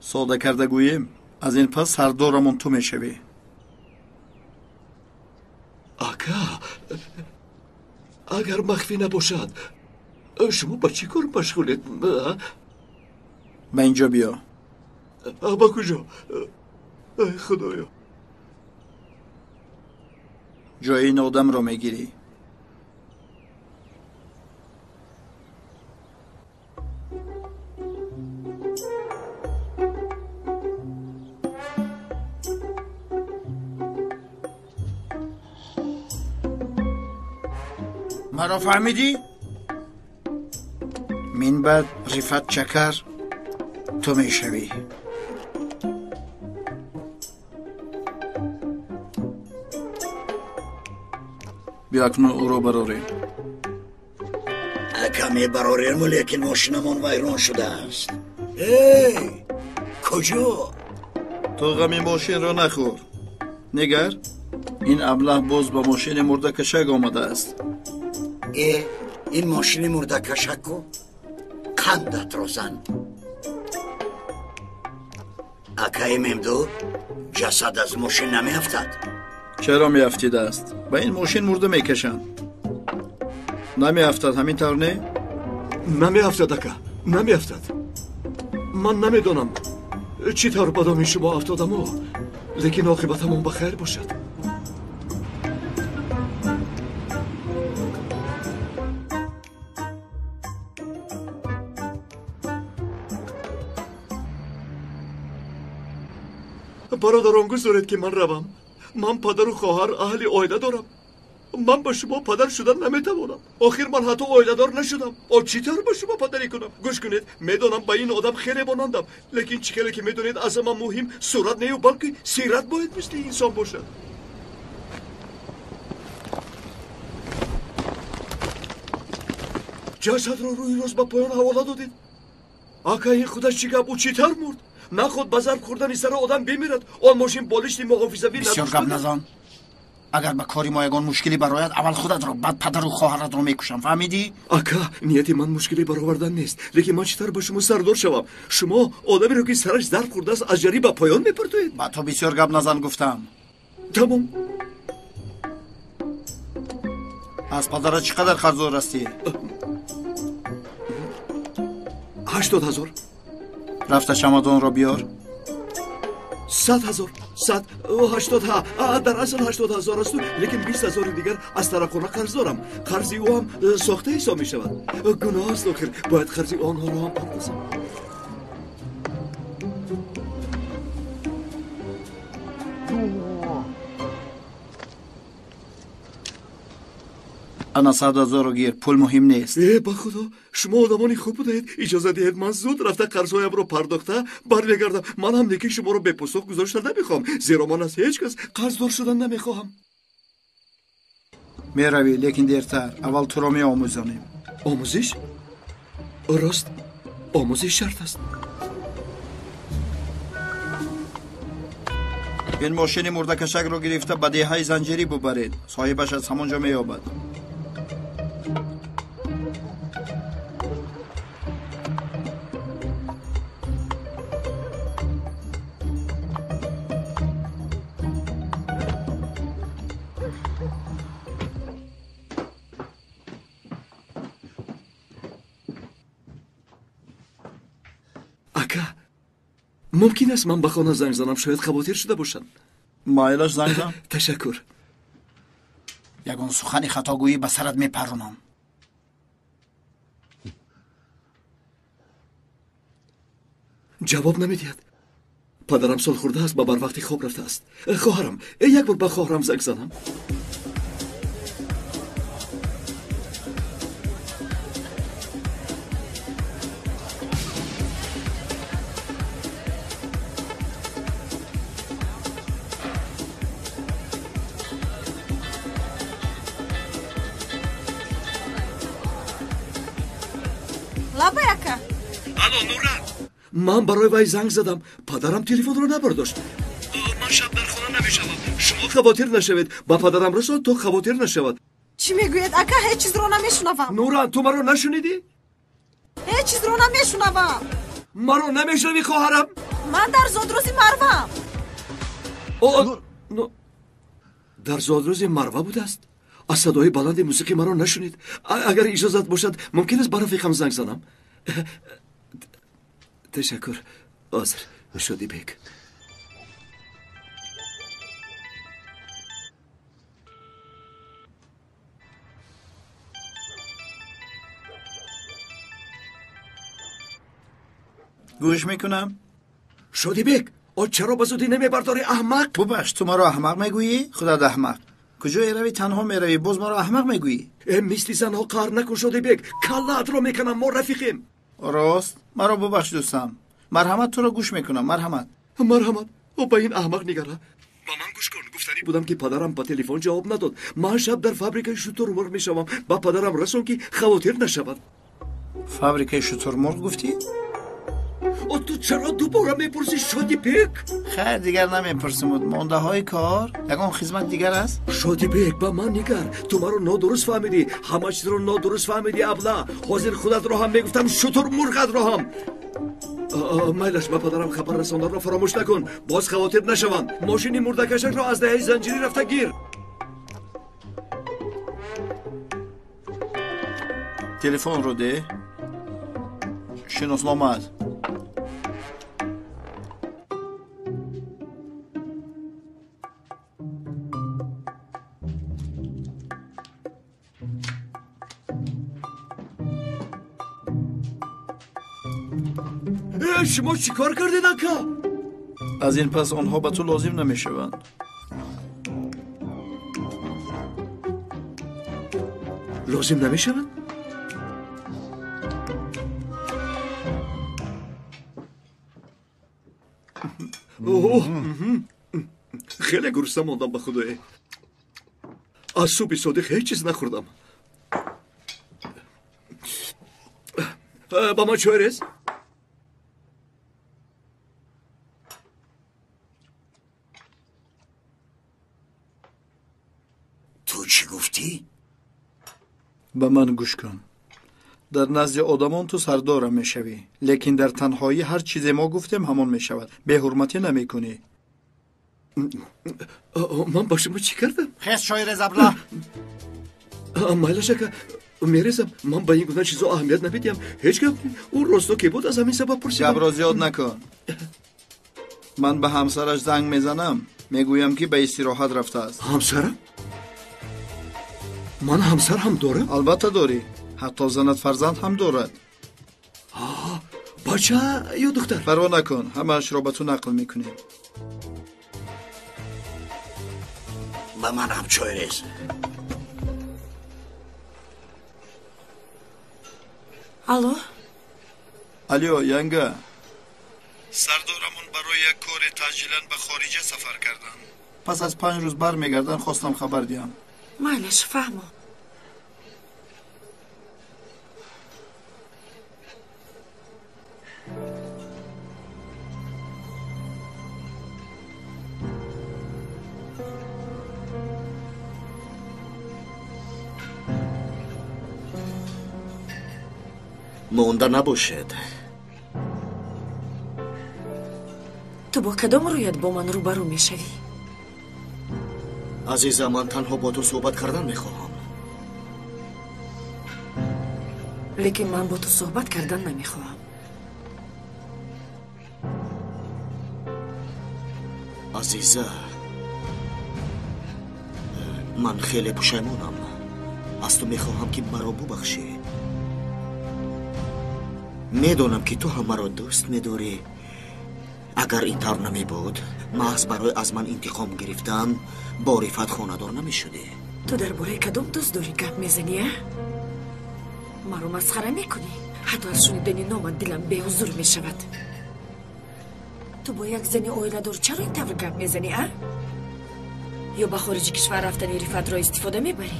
Сода карда гӯем, аз ин пас сардорамон ту мешавӣ. Ака, агар махфӣ набошад, шумо ба чӣ кор машғулед? Ба инҷо биё. Ба куҷо? Худоё, ҷои ин одамро мегирӣ. Маро фаҳмидӣ? Мин баъд Рифат Чакар ту мешавӣ. Биё акнун ӯро барорем. Ака, мебарорем, лекин мошинамон вайрон шудааст. Эй, куҷо? Ту ғами мошинро нахӯр. Нигар, ин аблаҳ боз ба мошини мурдакашак омадааст. Ин мошини мурдакашаку қандатро зан. Акаи Мемду, ҷасад аз мошин намеафтад. Чаро меафтидааст? Ба ин мошин мурда мекашанд. Намеафтад, ҳамин тавр не? Намеафтад, ака, намеафтад. Ман намедонам чӣ тавр ба доми шумо афтодаму, лекин оқибатамон ба хайр бошад. Бародарон, гузоред ки ман равам. Ман падару хоҳар, аҳли оила дорам. Ман ба шумо падар шудан наметавонам. Охир ман ҳатто оиладор нашудам. О, чӣ тавр ба шумо падарӣ кунам? Гӯш кунед, медонам ба ин одам хеле монандам, лекин чӣ хеле ки медонед, аз ҳама муҳим сурат нею, балки сират бояд мисли инсон бошад. Ҷасадро рӯи рост ба поён ҳавола додед. Ака, ин худаш чӣ гап? Ӯ чӣ тавр мурд? Наход ба зарб хӯрдани сара одам бимирад. Он мошин болишти муҳофизавӣ Бисёр гап назан. Агар ба кори мо ягон мушкилӣ барояд, аввал худатро, баъд падару хоҳаратро мекушам. Фаҳмидӣ? Ака, нияти ман мушкилӣ баровардан нест, лекин ман чӣ тавр ба шумо сардор шавам? Шумо одамеро ки сараш зарб хӯрдааст, аз ҷарӣ ба поён мепартоед. Ба ту бисёр гап назан гуфтам. Тамом. Аз падарат чӣ қадар қарздор ҳастӣ? 80 000. Рафта чамадонро биёр. 100 000. 180, ҳа, дар асл 80 000 асту, лекин 20 000 дигар аз тарафхона қарз дорам. Қарзи ӯ ҳам сохта ҳисоб мешавад. Гуноҳ аст, охир бояд қарзи онҳоро ҳам пардозам. Ана 100 000 гир, пул муҳим нест. Ба худо, шумо одамони хуб будаед. Иҷоза диҳед, ман зуд рафта қарзҳоямро пардохта бармегардам. Ман ҳам неки шуморо бепосух гузошта намехоҳам, зеро ман аз ҳеҷ кас қарздор шудан намехоҳам. Меравӣ, лекин дертар. Аввал туро меомӯзонем. Омӯзиш? Рост, омӯзиш шарт аст. Ин мошини мурдакашакро гирифта ба деҳаи занҷирӣ бубаред. Соҳибаш аз ҳамон ҷо меёбад. Ака, мумкин аст ман ба хона занг занам? Шояд хавотир шуда бошанд. Майлаш, занг зан. Ташаккур. Ягон сухани хатогӯӣ ба сарат мепарронам. Ҷавоб намедиҳад. Падарам солхӯрда аст, ба барвақти хоб рафтааст. Хоҳарам, як бор ба хоҳарам занг занам. Ман барои вай занг задам. Падарам телефонро набардошт. Ман шаб дар хона намешавам. Шумо хавотир нашавед. Ба падарам расон то хавотир нашавад. Чӣ мегӯед, ака? Ҳеҷ чизро намешунавам. Нуран, ту маро нашунидӣ? Ҳеҷ чизро намешунавам. Маро намешунавӣ, хоҳарам? Ман дар зодрӯзи Марвам. Дар зодрӯзи Марва будааст? Аз садои баланди мусиқӣ маро нашунид. Агар иҷозат бошад, мумкин аст ба рафиқам занг занам? Ташаккур. Ҳозир, Шодибек. Гӯш мекунам. Шодибек, о чаро ба зудӣ намебардорӣ, аҳмақ? Бубахш, ту маро аҳмақ мегӯӣ? Худат аҳмақ. Куҷое равӣ, танҳо меравӣ, боз маро аҳмақ мегӯӣ? Э, мисли занҳо қаҳр накун, Шодибек. Каллаатро меканам, мо рафиқем. Рост, маро бубахш, дӯстам. Марҳамат, туро гӯш мекунам, марҳамат. Марҳамат, о ба ин аҳмақ нигара. Ба ман гӯш кун, гуфтанӣ будам ки падарам ба телефон ҷавоб надод. Ман шаб дар фабрикаи шутурмурғ мешавам. Ба падарам расон ки хавотир нашавад. Фабрикаи шутурмурғ гуфтӣ? О ту чаро дубора мепурсӣ, Шодибек? Хайр, дигар намепурсим. Мондаҳои кор ягон хизмат дигар аст? Шодибек, ба ман нигар. Ту маро нодуруст фаҳмидӣ. Ҳама чизро нодуруст фаҳмидӣ, абла. Ҳозир худатро ҳам мегуфтам, шутурмурғатро ҳам. Майлаш, ба падарам хабар расонданро фаромӯш накун. Боз хавотир нашаванд. Мошини мурдакашакро аз даҳаи занҷирӣ рафта гир. Телефонро деҳ. Шиносномаат. Шумо чӣ кор кардед, ака? Аз ин пас онҳо ба ту лозим намешаванд. Лозим намешаванд? Хеле гурусна мондам, ба худое. Аз субҳи содиқ ҳеҷ чиз нахӯрдам. Ба ман чой рез? Ту чӣ гуфтӣ? Ба ман гӯш кун. Дар назди одамон ту сардора мешавӣ, лекин дар танҳоӣ ҳар чизе мо гуфтем ҳамон мешавад. Беҳурматӣ намекунӣ. Ман ба шумо чӣ кардам? Хес чой рез, абла. Майлаш, ака, мерезам. Ман ба ин гуна чизо аҳамият намедиҳам. Ҳеҷ гап. Ӯ росто ки буд, аз ҳамин сабаб пурсидам. Гапро зиёд накун. Ман ба ҳамсараш занг мезанам, мегӯям ки ба истироҳат рафтааст. Ҳамсарам? Ман ҳамсар ҳам дорам? Албатта дорӣ. Ҳатто занат фарзанд ҳам дорад. Бача ё духтар? Парво накун, ҳамаашро ба ту нақл мекунем. Ба ман ҳам чой рез. Алло? Алло, янга. Сардорамон барои як кори таъҷилан ба хориҷа сафар карданд. Пас аз 5 рӯз бармегарданд, хостам хабар диҳам. Майлаш, фаҳмо. Монда набошед. Ту бо кадом рӯят бо ман рӯбарӯ мешавӣ? Азиза, ман танҳо бо ту суҳбат кардан мехоҳам. Лекин ман бо ту суҳбат кардан намехоҳам. Азиза, ман хеле пушаймонам. Аз ту мехоҳам ки маро бубахшӣ. Медонам ки ту ҳам маро дӯст медорӣ. Агар ин тавр намебуд, маҳз барои аз ман интиқом гирифтан бо Рифат хонадор намешудӣ. Ту дар бораи кадом дӯстдорӣ гап мезанӣ, а? Маро масхара мекунӣ? Ҳатто аз шунидани номат дилам беҳузур мешавад. Ту бо як зани оиладор чаро ин тавр гап мезанӣ, а? Ё ба хориҷи кишвар рафтани Рифатро истифода мебарӣ?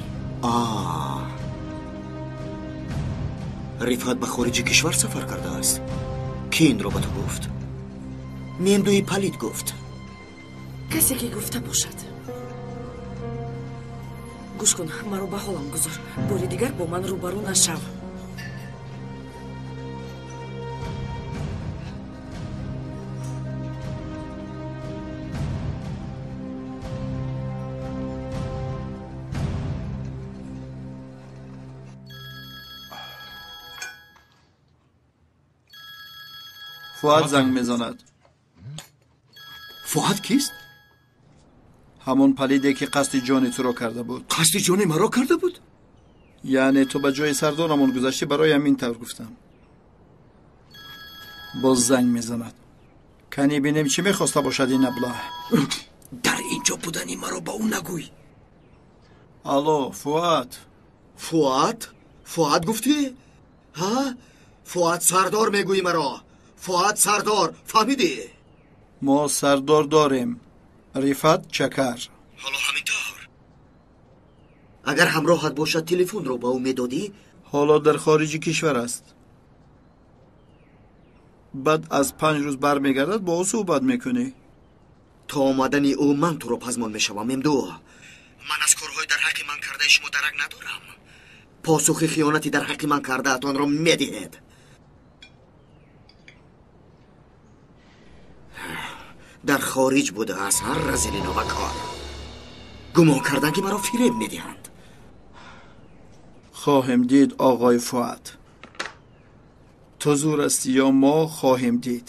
Рифат ба хориҷи кишвар сафар кардааст. Кӣ инро ба ту гуфт? Мемдуи палид гуфт. Касе ки гуфта бошад. Гӯш кун, маро ба ҳолам гузор. Бори дигар бо ман рӯбарӯ нашав. Фуад занг мезанад. Фуад кист? Ҳамон палиде ки қасди ҷони туро карда буд. Қасди ҷони маро карда буд? Яъне ту ба ҷои сардорамон гузаштӣ, барои ҳамин тавр гуфтам. Боз занг мезанад. Кани бинем чӣ мехоста бошад ин аблаҳ. Дар ин ҷо будани маро ба ӯ нагӯй. Алло, Фуад. Фуад? Фуад гуфтӣ? Ҳа? Фуад сардор мегӯӣ маро. Фуад сардор, фаҳмидӣ? Мо сардор дорем. Рифат Чакар. Ҳоло ҳамин тавр. Агар ҳамроҳат бошад, телефонро ба ӯ медодӣ? Ҳоло дар хориҷи кишвар аст. Баъд аз 5 рӯз бармегардад, бо ӯ суҳбат мекунӣ. То омадани ӯ ман туро пазмон мешавам, Мемду. Ман аз корҳои дар ҳаққи ман кардаи шумо дарак надорам. Посухи хиёнати дар ҳаққи ман кардаатонро медиҳед. Дар хориҷ будааст ҳар разили новакор. Гумон карданд ки маро фиреб медиҳанд. Хоҳем дид, оғои Фуад. Ту зур астӣ ё мо хоҳем дид.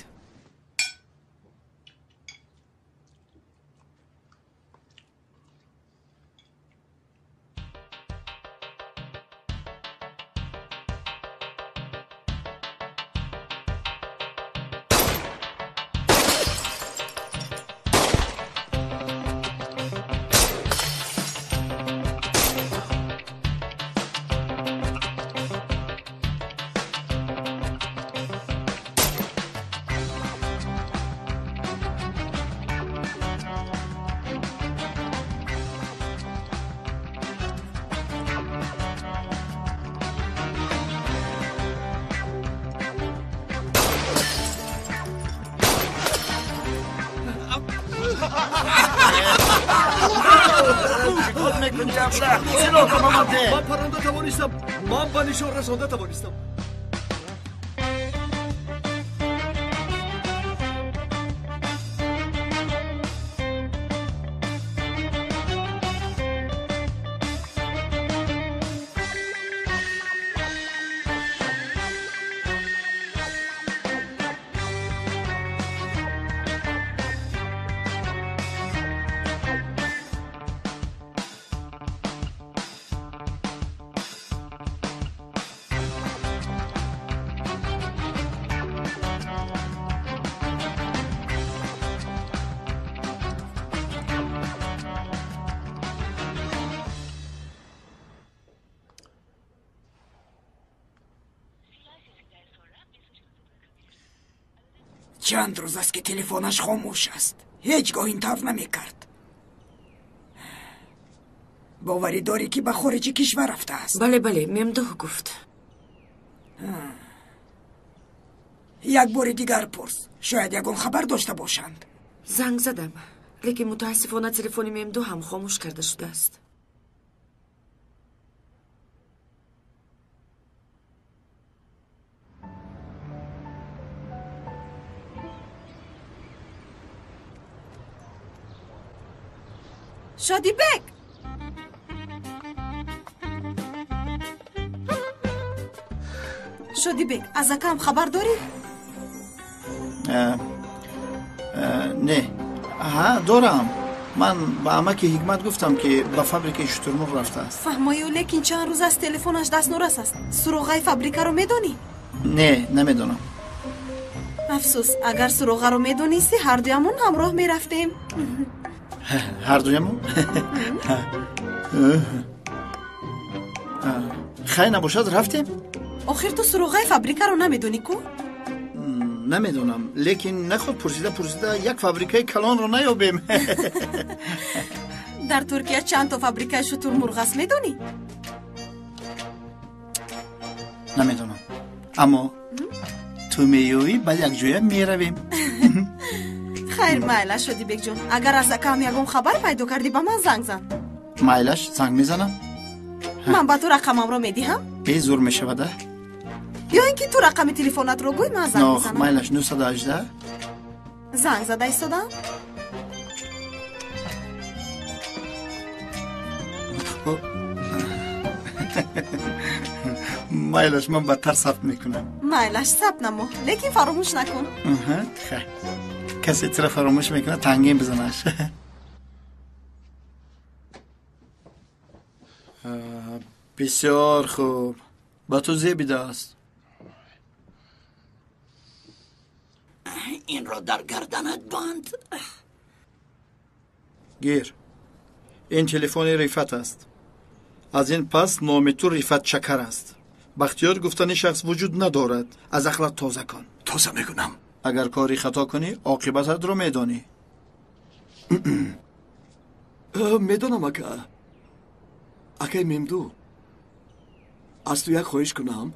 Ман парранда тавонистам. Ман ба нишон расонда тавонистам. Чанд рӯз аст ки телефонаш хомӯш аст. Ҳеҷ гоҳ ин тавр намекард. Боварӣ дорӣ ки ба хориҷи кишвар рафтааст? Бале, бале, Мемдуҳ гуфт. Як бори дигар пурс, шояд ягон хабар дошта бошанд. Занг задам, лекин мутаассифона телефони Мемдуҳ ҳам хомӯш карда шудааст. Шодибек! Шодибек, аз акам хабар дорӣ? Не. Ҳа, дорам. Ман ба амаки Ҳикмат гуфтам, ки ба фабрикаи шутурмурғ рафтааст. Фаҳмоё, лекин чанд рӯз аст телефонаш дастнорас аст. Суроғаи фабрикаро медонӣ? Не, намедонам. Афсӯс, агар суроғаро медонистӣ, ҳардуямон ҳамроҳ мерафтем. Ҳардуямон? Хай набошад, рафтем? Охир ту суроғаи фабрикаро намедонӣ ку? Намедонам, лекин наход пурсида пурсида як фабрикаи калонро наёбем. Дар Туркия чанд то фабрикаи шутурмурғ аст, медонӣ? Намедонам, аммо ту Ту меёӣ, ба якҷоя меравем. Хайр, майлаш, Шодибекҷон, агар аз акаам ягон хабар пайдо кардӣ, ба ман занг зан. Майлаш, занг мезанам. Ман ба ту рақамамро медиҳам? Безур мешавад, а? Ё ин ки ту рақами телефонатро гӯй, ман занг мезанам. Майлаш, 918. Занг зада истодам. Майлаш, ман бадтар сабт мекунам. Майлаш, сабт намо, лекин фаромӯш накун. Касе тура фаромӯш мекунад, тангин бизанаш. Бисёр хуб, ба ту зебидааст. Инро дар гарданат банд. Гир, ин телефони Рифат аст. Аз ин пас номи ту Рифат Чакар аст. Бахтиёр гуфтани шахс вуҷуд надорад. Аз ақлат тоза кун. Тоза мекунам. Агар кори хато кунӣ, оқибататро медонӣ. Медонам, ака. Акай Мемду, аз ту як хоҳиш кунам.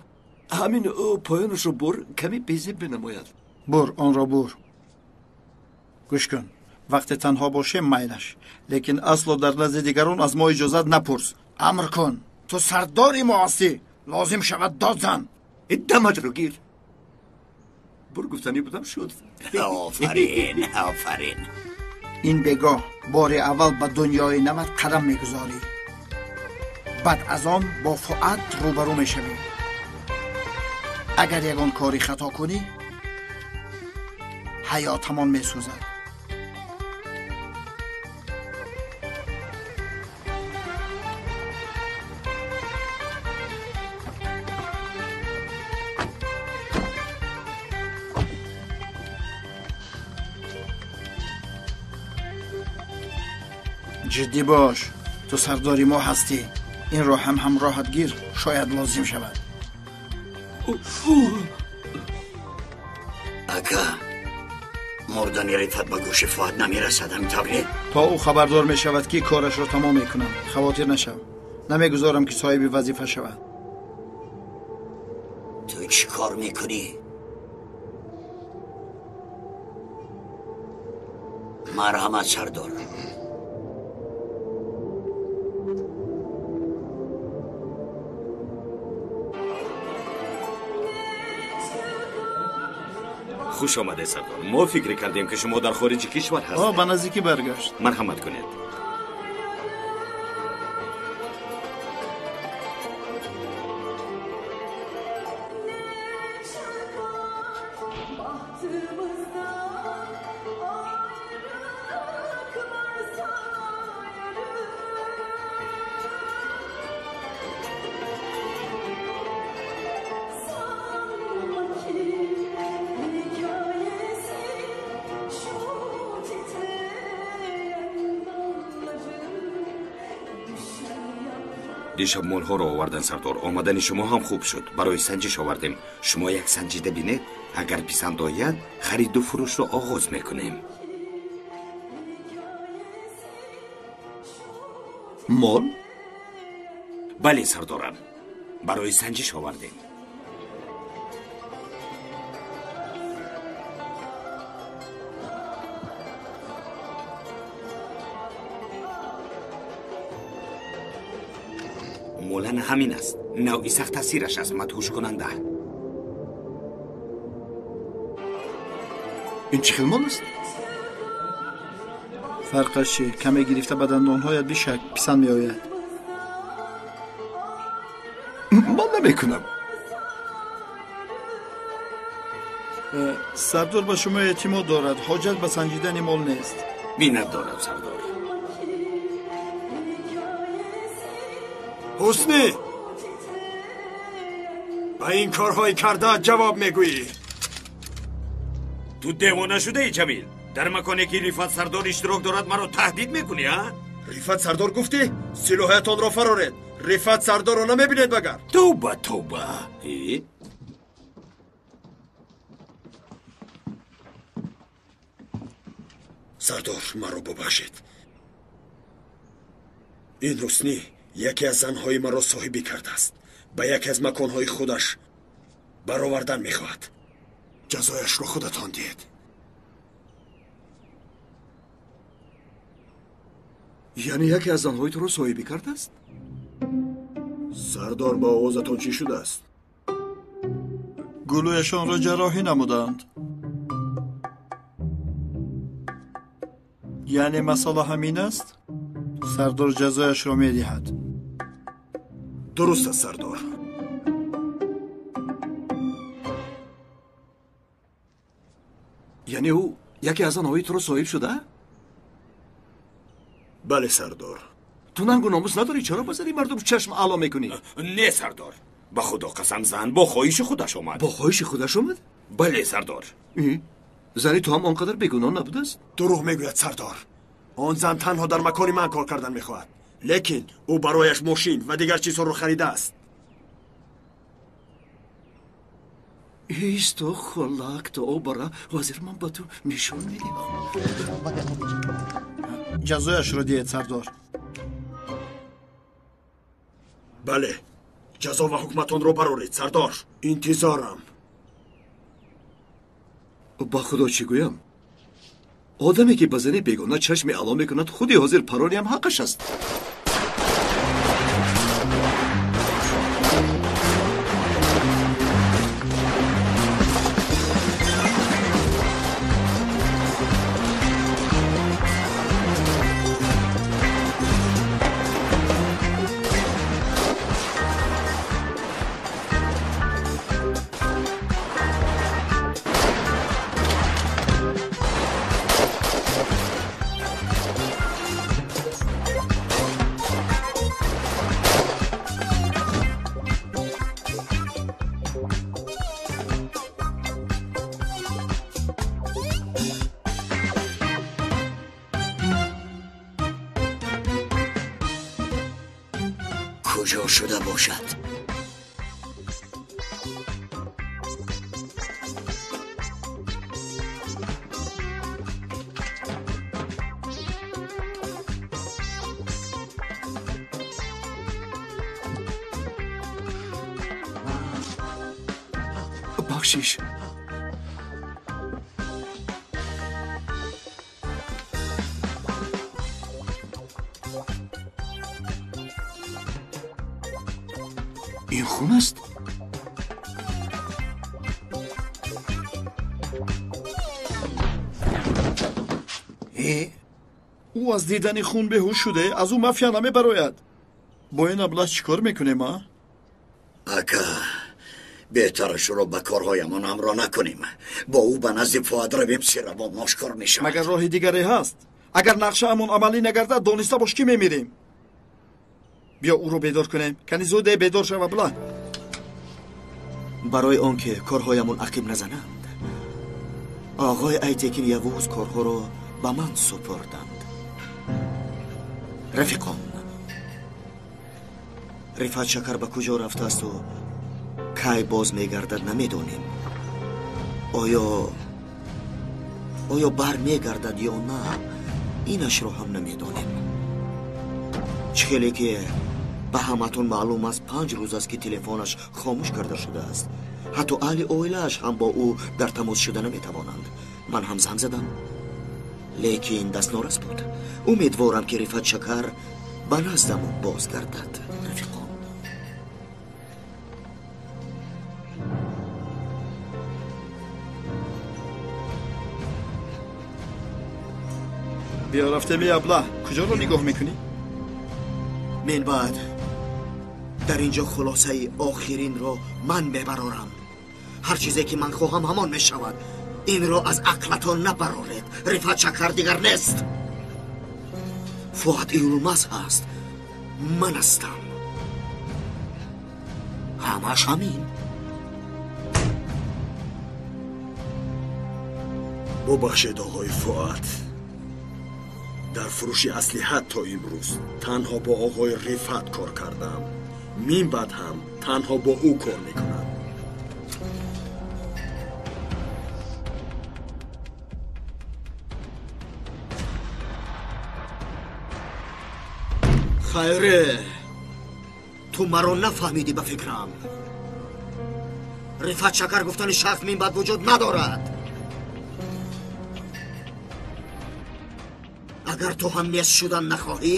Ҳамин поёнашро бур, каме безеб бинамояд. Бур, онро бур. Гӯш кун, вақте танҳо бошем, майлаш, лекин асло дар назди дигарон аз мо иҷозат напурс. Амр кун, ту сардори мо ҳастӣ, лозим шавад дод зан. Даматро гир. Бур гуфтанӣ будам, шуд. Офарин, офарин. Ин бегоҳ бори аввал ба дунёи нават қадам мегузорӣ. Баъд аз он бо Фуад рӯбарӯ мешавӣ. Агар ягон кори хато кунӣ, ҳаётамон месӯзад. Ҷиддӣ бош, ту сардори мо ҳастӣ. Инро ҳам ҳамроҳат гир, шояд лозим шавад. Ака, мурдани Рифат ба гӯши Фуад намерасад, ҳамин тавре? То ӯ хабардор мешавад, ки корашро тамом мекунам. Хавотир нашав, намегузорам ки соҳиби вазифа шавад. Ту чӣ кор мекунӣ? Марҳамат, сардор. Хуш омадед, сардор. Мо фикр кардем, ки шумо дар хориҷи кишвар ҳастед. Ба наздикӣ баргашт. Марҳамат кунед. Дишаб молҳоро овардан, сардор. Омадани шумо ҳам хуб шуд. Барои санҷиш овардем. Шумо як санҷида бинед, агар писанд ояд, хариду фурӯшро оғоз мекунем. Мол? Бале, сардорам, барои санҷиш овардем. Молан ҳамин аст. Навъи сахт таъсираш аст, мадҳушкунанда. Ин чӣ хел мол аст? Фарқаш чи? Каме гирифта ба дандонҳоят бишак, писанд меояд. Ман намекунам. Сардор ба шумо эътимод дорад, ҳоҷат ба санҷидани мол нест. Миннатдорам, сардор. Ҳусни, ба ин корҳои кардаат ҷавоб мегӯӣ. Ту девона шудаӣ, Ҷамил? Дар маконе ки Рифат сардор иштирок дорад, маро таҳдид мекунӣ, а? Рифат сардор гуфтӣ? Силоҳаятонро фароред. Рифат сардорро намебинед магар? Тавба, тавба. Сардор, маро бубахшед. Ин Ҳуснӣ яке аз занҳои маро соҳибӣ кардааст. Ба яке аз маконҳои худаш баровардан мехоҳад. Ҷазояшро худатон диҳед. Яъне яке аз занҳои туро соҳибӣ кардааст? Сардор, ба овозатон чӣ шудааст? Гулӯяшонро ҷарроҳӣ намуданд. Яъне масъала ҳамин аст? Сардор ҷазояшро медиҳад. Дуруст аст, сардор. Яъне ӯ яке аз занҳои туро соҳиб шуда? Бале, сардор. Ту нангу номус надорӣ, чаро ба зани мардум чашм аъло мекунӣ? Не, сардор. Ба худо қасам, зан бо хоҳиши худаш омад. Бо хоҳиши худаш омад? Бале, сардор. Зани ту ҳам он қадар бегуноҳ набудааст? Дурӯғ мегӯяд, сардор. Он зан танҳо дар макони ман кор кардан мехоҳад. Лекин ӯ барояш мошин ва дигар чизҳоро харидааст. Исто, холак, то обара, ҳозир ман ба ту нишон медиҳам. Ҷазояшро диҳед, сардор. Бале, ҷазо ва ҳукматонро бароред, сардор. Интизорам. Ба худо чӣ гӯям? Одаме ки ба зани бегона чашми аъло мекунад, худи ҳозир парониам ҳаққаш аст. کجا شده باشد؟ بخشش. این خون است؟ او از دیدن خون بیهوش شده، از او مافیا نمیبراید. با این ابله چیکار میکنیم؟ اکا بهترش رو به کارهایمان همراه نکنیم. با او به نزد فؤاد رویم، سیره با ما آشکار میشود. مگر راه دیگری هست؟ اگر نقشه امون عملی نگردد دانسته باش که میمیریم. بیا او رو بیدار کنیم. کنی زود بیدار شو ابله. برای آنکه کارهایمان عقیب نزنند، آقای ایتکین یووز کارها را به من سپردند. رفیقان، رفعت شکر به کجا رفته است و کی باز میگردد نمیدانیم. آیا بر میگردد یا نه، اینش را هم نمیدانیم. چه که به همتون معلوم است 5 روز است که تلفنش خاموش کرده شده است. حتی اهل عائله‌اش هم با او در تماس شده نمیتوانند. من هم زنگ زدم، لیکن دست نارس بود. امیدوارم که رفعت شکر به نزدم بازگردد. رفیقان، بیا رفته می ابله، کجا رو نگاه میکنی؟ من بعد در اینجا خلاصه آخرین را من ببرارم. هر چیزی که من خواهم همان میشود. این را از عقلتان نبرارید. رفعت شکر دیگر نیست. فؤاد یلمز هست، من هستم. همش همین. ببخشید آقای فؤاد، در فروش اسلحه تا امروز تنها با آقای رفعت کار کردم. من بعد هم تنها با او کار میکنم. خیره، تو مرا نفهمیدی به فکرم. Рифат Шакар гуфтани шахс минбаъд вуҷуд надорад. Агар ту ҳам нест шудан нахоҳӣ,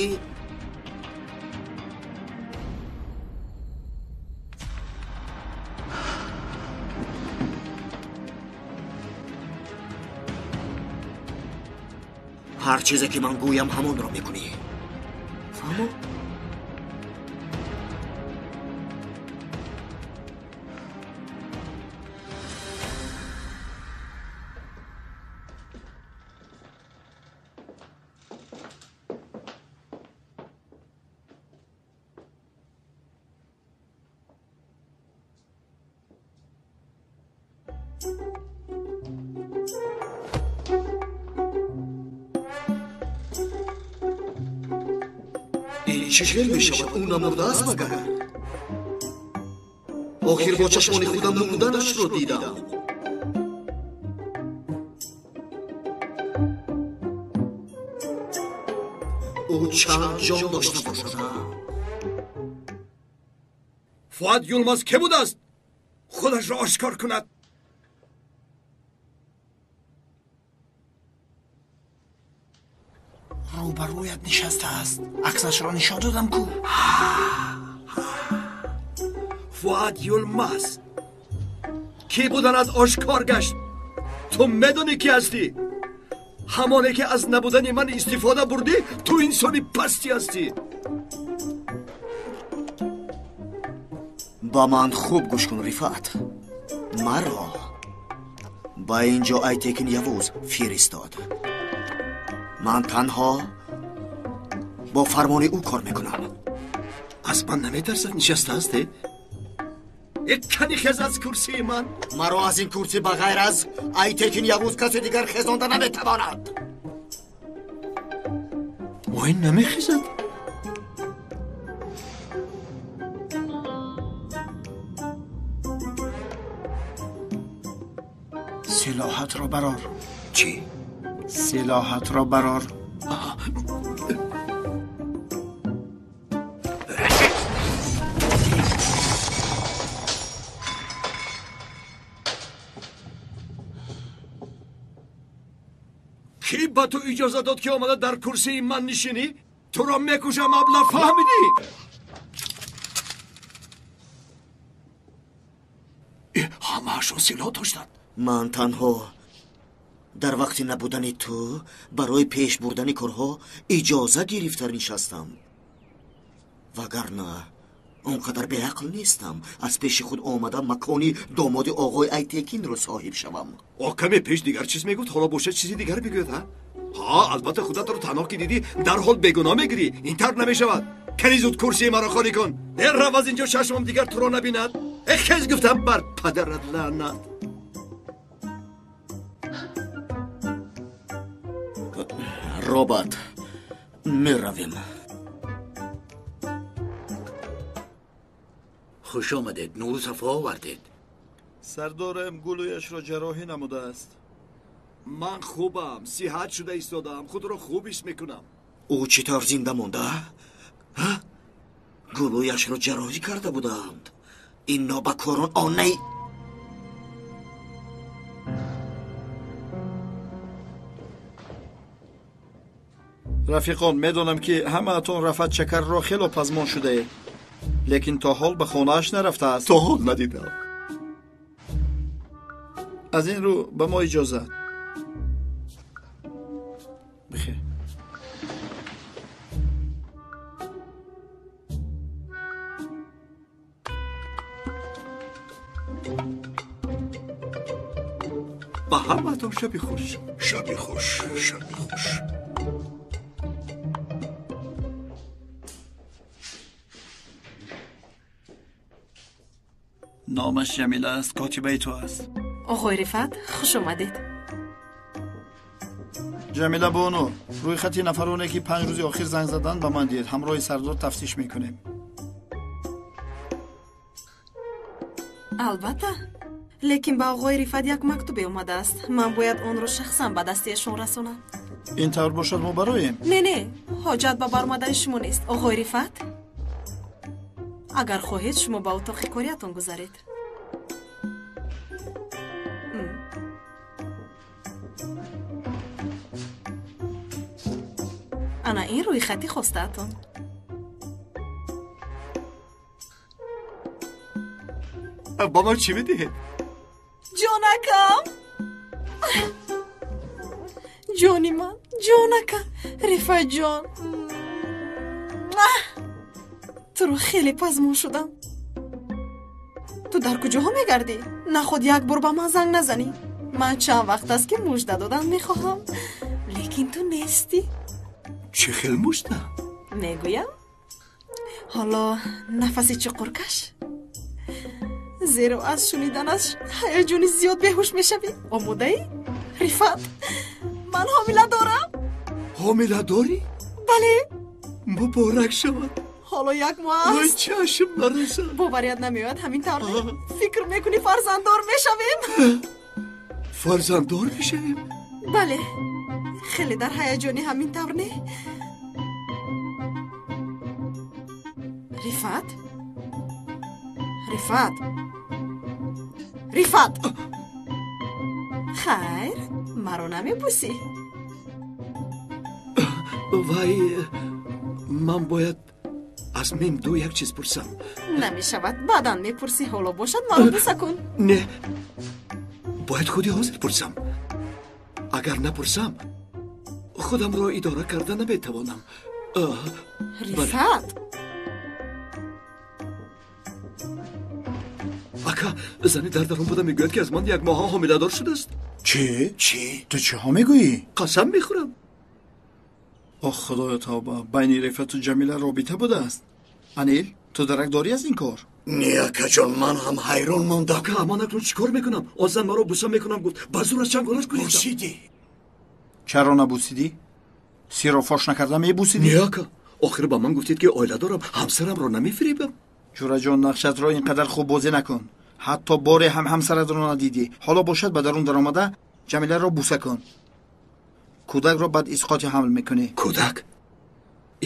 ҳар чизе ки ман гӯям ҳамонро мекунӣ. Фаҳмо? Чӣ хел мешавад? Ӯ намурдааст магар? Охир бо чашмони худам мурданашро дидам. Ӯ чанд ҷон дошта бошад? Фуад Юлмаз ке будааст? Худашро ошкор кунад. Рӯбарӯят нишастааст. Аксашро нишон додам ку. Фуад Юлмаз кӣ буданат ошкор гашт. Ту медонӣ кӣ ҳастӣ? Ҳамоне ки аз набудани ман истифода бурдӣ, ту инсони пастӣ ҳастӣ. Ба ман хуб гӯш кун, Рифат. Маро ба ин ҷо Айтекин Явуз фиристод. Ман танҳо бо фармони ӯ кор мекунам. Аз ман наметарсад нишастааст? Як кани хез аз курсии ман. Маро аз ин курсӣ ба ғайр аз Айтекин Явуз касе дигар хезонда наметавонад. Ой, намехезад. Силоҳатро барор. Чӣ? Силоҳатро барор. Кӣ ба ту иҷоза дод ки омада дар курсии ман нишинӣ? Туро мекушам, абла, фаҳмидӣ? Ҳамаашон силоҳ доштанд. Ман танҳо дар вақти набудани ту барои пеш бурдани корҳо иҷоза гирифта нишастам. Вагарна он қадар беақл нестам аз пеши худ омада макони домоди оғои Айтекинро соҳиб шавам. О, каме пеш дигар чиз мегуфт, ҳоло бошад чизи дигар мегӯяд, ҳа? Ҳа, албатта худатро танҳо ки дидӣ дарҳол бегуноҳ мегирӣ. Ин тарб намешавад. Кани зуд курсии маро холӣ кун. Рав аз инҷо, чашмам дигар туро набинад. Хез гуфтам, бар падарат лаънат. Робот, меравем. Хуш омадед, нуру сафо овардед. Сардорам гулӯяшро ҷарроҳӣ намудааст. Ман хубам, сиҳат шуда истодаам, худро хуб ҳис мекунам. Ӯ чӣ тавр зинда монда? Гулӯяшро ҷарроҳӣ карда буданд. Ин нобакорон онай. Рафиқон, медонам ки ҳамаатон Рафат Чакарро хело пазмон шудаед, лекин то ҳол ба хонааш нарафтааст. То ҳол надидам. Аз ин рӯ ба мо иҷозат. Бихер. Ба ҳамаатон шаби хуш. Шаби хуш, шаби хуш. Номаш Ҷамила аст, котибаи ту аст. Оғои Рифат, хуш омадед. Ҷамила бону, рӯйхати нафароне ки 5 рӯзи охир занг заданд ба ман диҳед. Ҳамроҳи сардор тафтиш мекунем. Албатта, лекин ба оғои Рифат як мактубе омадааст. Ман бояд онро шахсан ба дасти эшон расонам. Ин тавр бошад, мо бароем? Не, не, ҳоҷат ба баромадани шумо нест. Оғои Рифат, агар хоҳед, шумо ба утоқи кориятон гузаред. Ана ин рӯйхати хостаатон. Ба ман чӣ медиҳед? Ҷонакам, ҷони ман, ҷонакам, Рифатҷон, туро хеле пазмон шудам. Ту дар куҷоҳо мегардӣ? Наход як бор ба ман занг назанӣ. Ман чанд вақт аст, ки мужда додан мехоҳам, лекин ту нестӣ. Чӣ хел мужда? Мегӯям. Ҳоло нафаси чуқур каш, зеро аз шуниданаш ҳаяҷони зиёд беҳуш мешавӣ. Омодаӣ? Рифат, ман ҳомила дорам. Ҳомила дорӣ? Бале. Муборак шавад. Ҳоло як моҳ аст. Вой, чашм нарасад. Боварият намеояд, ҳамин тавр фикр мекунӣ фарзанддор мешавем? Фарзанддор мешавем? Бале. Хеле дар ҳаяҷонӣ, ҳамин тавр не? Рифат, Рифат, Рифат, хайр, маро намебусӣ? Вай, ман бояд аз Мимду як чиз пурсам. Намешавад, баъдан мепурсӣ. Ҳоло бошад, маро буса кун. Не, бояд худи ҳозир пурсам. Агар напурсам, худамро идора карда наметавонам. Рифат, ака, зани дар дарун буда мегӯяд, ки аз ман як моҳа ҳомиладор шудааст. Чӣ? Чӣ? Ту чиҳо мегӯӣ? Қасам мехӯрам. Ох, худоё, тавба! Байни Рифату Ҷамила робита будааст. Анил, ту дарак дорӣ аз ин кор? Не, акаҷон, ман ҳам ҳайрон мондам. Ака, ман акнун чӣ кор мекунам? Он зан маро буса мекунам гуфт. Ба зур аз чанголаш гурехтам. Бусидӣ? Чаро набусидӣ? Сирро фош накарда мебусидӣ? Не, ака, охир ба ман гуфтед, ки оила дорам, ҳамсарамро намефиребам. Ҷураҷон, нақшатро ин қадар хуб бозӣ накун. Ҳатто боре ҳам ҳамсаратро надидӣ. Ҳоло бошад, ба дарун даромада Ҷамиларо буса кун. Кӯдакро баъд исқоти ҳамл мекунӣ. Кӯдак?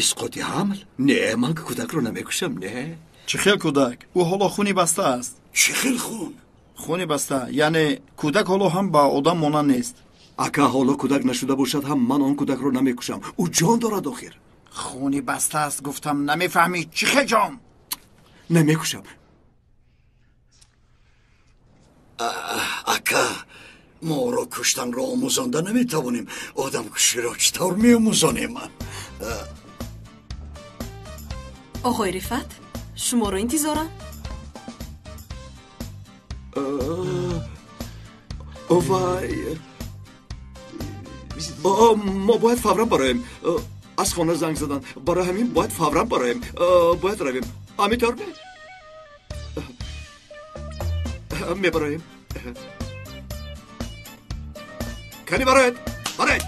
Исқоти ҳамл? Не, ман кӯдакро намекушам, не. Чӣ хел кӯдак? Ӯ ҳоло хуни баста аст. Чӣ хел хун? Хуни баста, яъне кӯдак ҳоло ҳам ба одам монанд нест. Ака, ҳоло кӯдак нашуда бошад ҳам, ман он кӯдакро намекушам. Ӯ ҷон дорад охир. Хуни баста аст, гуфтам, намефаҳмӣ? Чӣ хел ҷон? Намекушам. Ака, мо ӯро куштанро омӯзонда наметавонем. Одамкуширо чӣ тавр меомӯзонем? Оғои Рифат, шуморо интизорам. Вай, мо бояд фавран бароем. Аз хона занг задан, барои ҳамин бояд фавран бароем. Бояд равем, ҳамин тавр не? Мебароем. Кани бароед, бароед.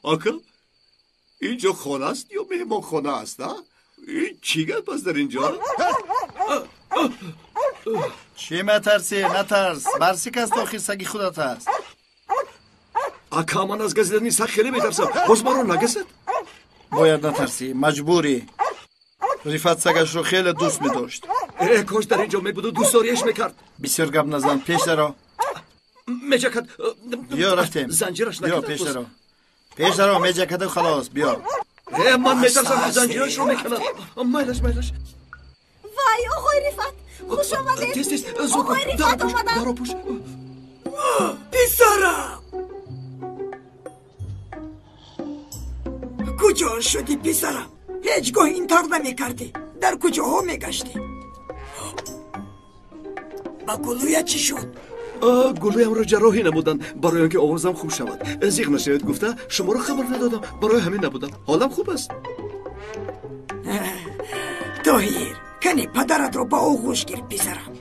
Ака, инҷо хона аст ё меҳмонхона аст? Ин чӣ гап аст дар инҷо? Чӣ метарсӣ? Натарс, барсик аст, охир саги худат аст. Ака, ман аз газидани саг хеле метарсам. Боз маро нагазад? Бояд натарсӣ, маҷбурӣ. Рифат сагашро хеле дӯст медошт. Э, кош дар инҷо мебуду дӯстдориаш мекард. Бисёр гап назан, пеш даро. Меҷакад. Биё, рафтем. Занҷираш. Биё, пеш даро, пеш даро, меҷакаду халос, биё. Э, ман метарсам, ки занҷирашро меканад. Майлаш, майлаш. Вай, оғои Рифат, хуш омадед! Тез, тез, зуд. Оғои Рифат омаданд! Даро пӯш. Писарам, куҷо шудӣ, писарам? Ҳеҷ гоҳ ин тавр намекардӣ. Дар куҷоҳо мегаштӣ? Ба гулӯя чӣ шуд? Гулӯямро ҷарроҳӣ намуданд, барои он ки овозам хуб шавад. Зиқ нашавед гуфта шуморо хабар надодам, барои ҳамин набудам. Ҳолам хуб аст. Тоҳир, кани падаратро ба оғӯш гир, писарам.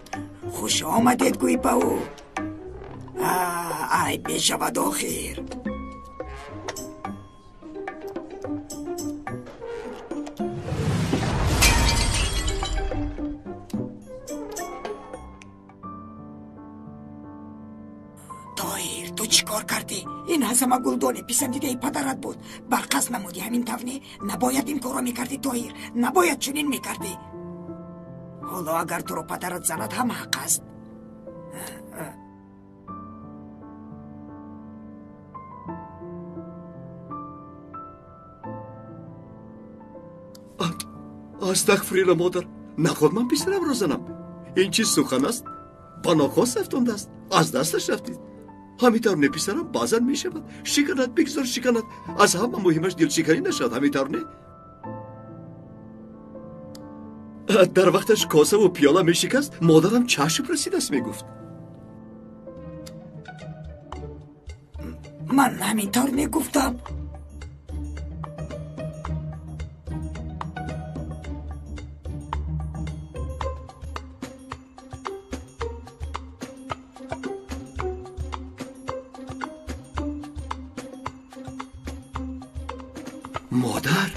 Хуш омадед гӯй ба ӯ. Айб мешавад охир. Тоҳир, ту чӣ кор кардӣ? Ин Ин аз ҳама гулдони писандидаи падарат буд. Барқасд намудӣ, ҳамин тавр не? Набояд ин корро мекардӣ, Тоҳир, набояд чунин мекардӣ. Ҳоло агар туро падарат занад, ҳам ҳақ аст. Астағфирилла, модар, наход ман писарамро занам. Ин чӣ сухан аст? Ба нохост афтондааст, аз дасташ рафтид. Ҳамин тавр не, писарам? Баъзан мешавад, шиканад, бигзор шиканад. Аз ҳама муҳимаш дилшиканӣ нашавад, ҳамин тавр не? Дар вақташ косаву пиёла мешикаст, модарам чашм расидааст мегуфт. Ман ҳамин тавр мегуфтам. Модар,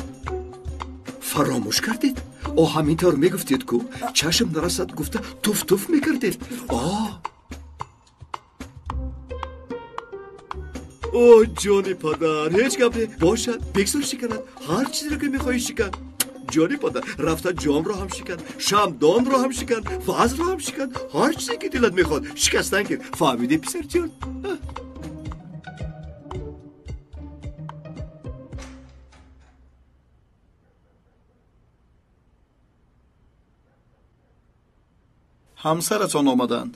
фаромӯш кардед? О, ҳамин тавр мегуфтед ку, чашм нарасад гуфта туф туф мекардед. О, ҷони падар, ҳеҷ гап не, бошад, бигзор шиканад, ҳар чизеро ки мехоҳӣ шикан. Ҷони падар, рафта ҷомро ҳам шикан, шамдонро ҳам шикан, вазрро ҳам шикан, ҳар чизе ки дилат мехоҳад шикастан гир. Фаҳмидӣ, писарҷон? Ҳамсаратон омаданд.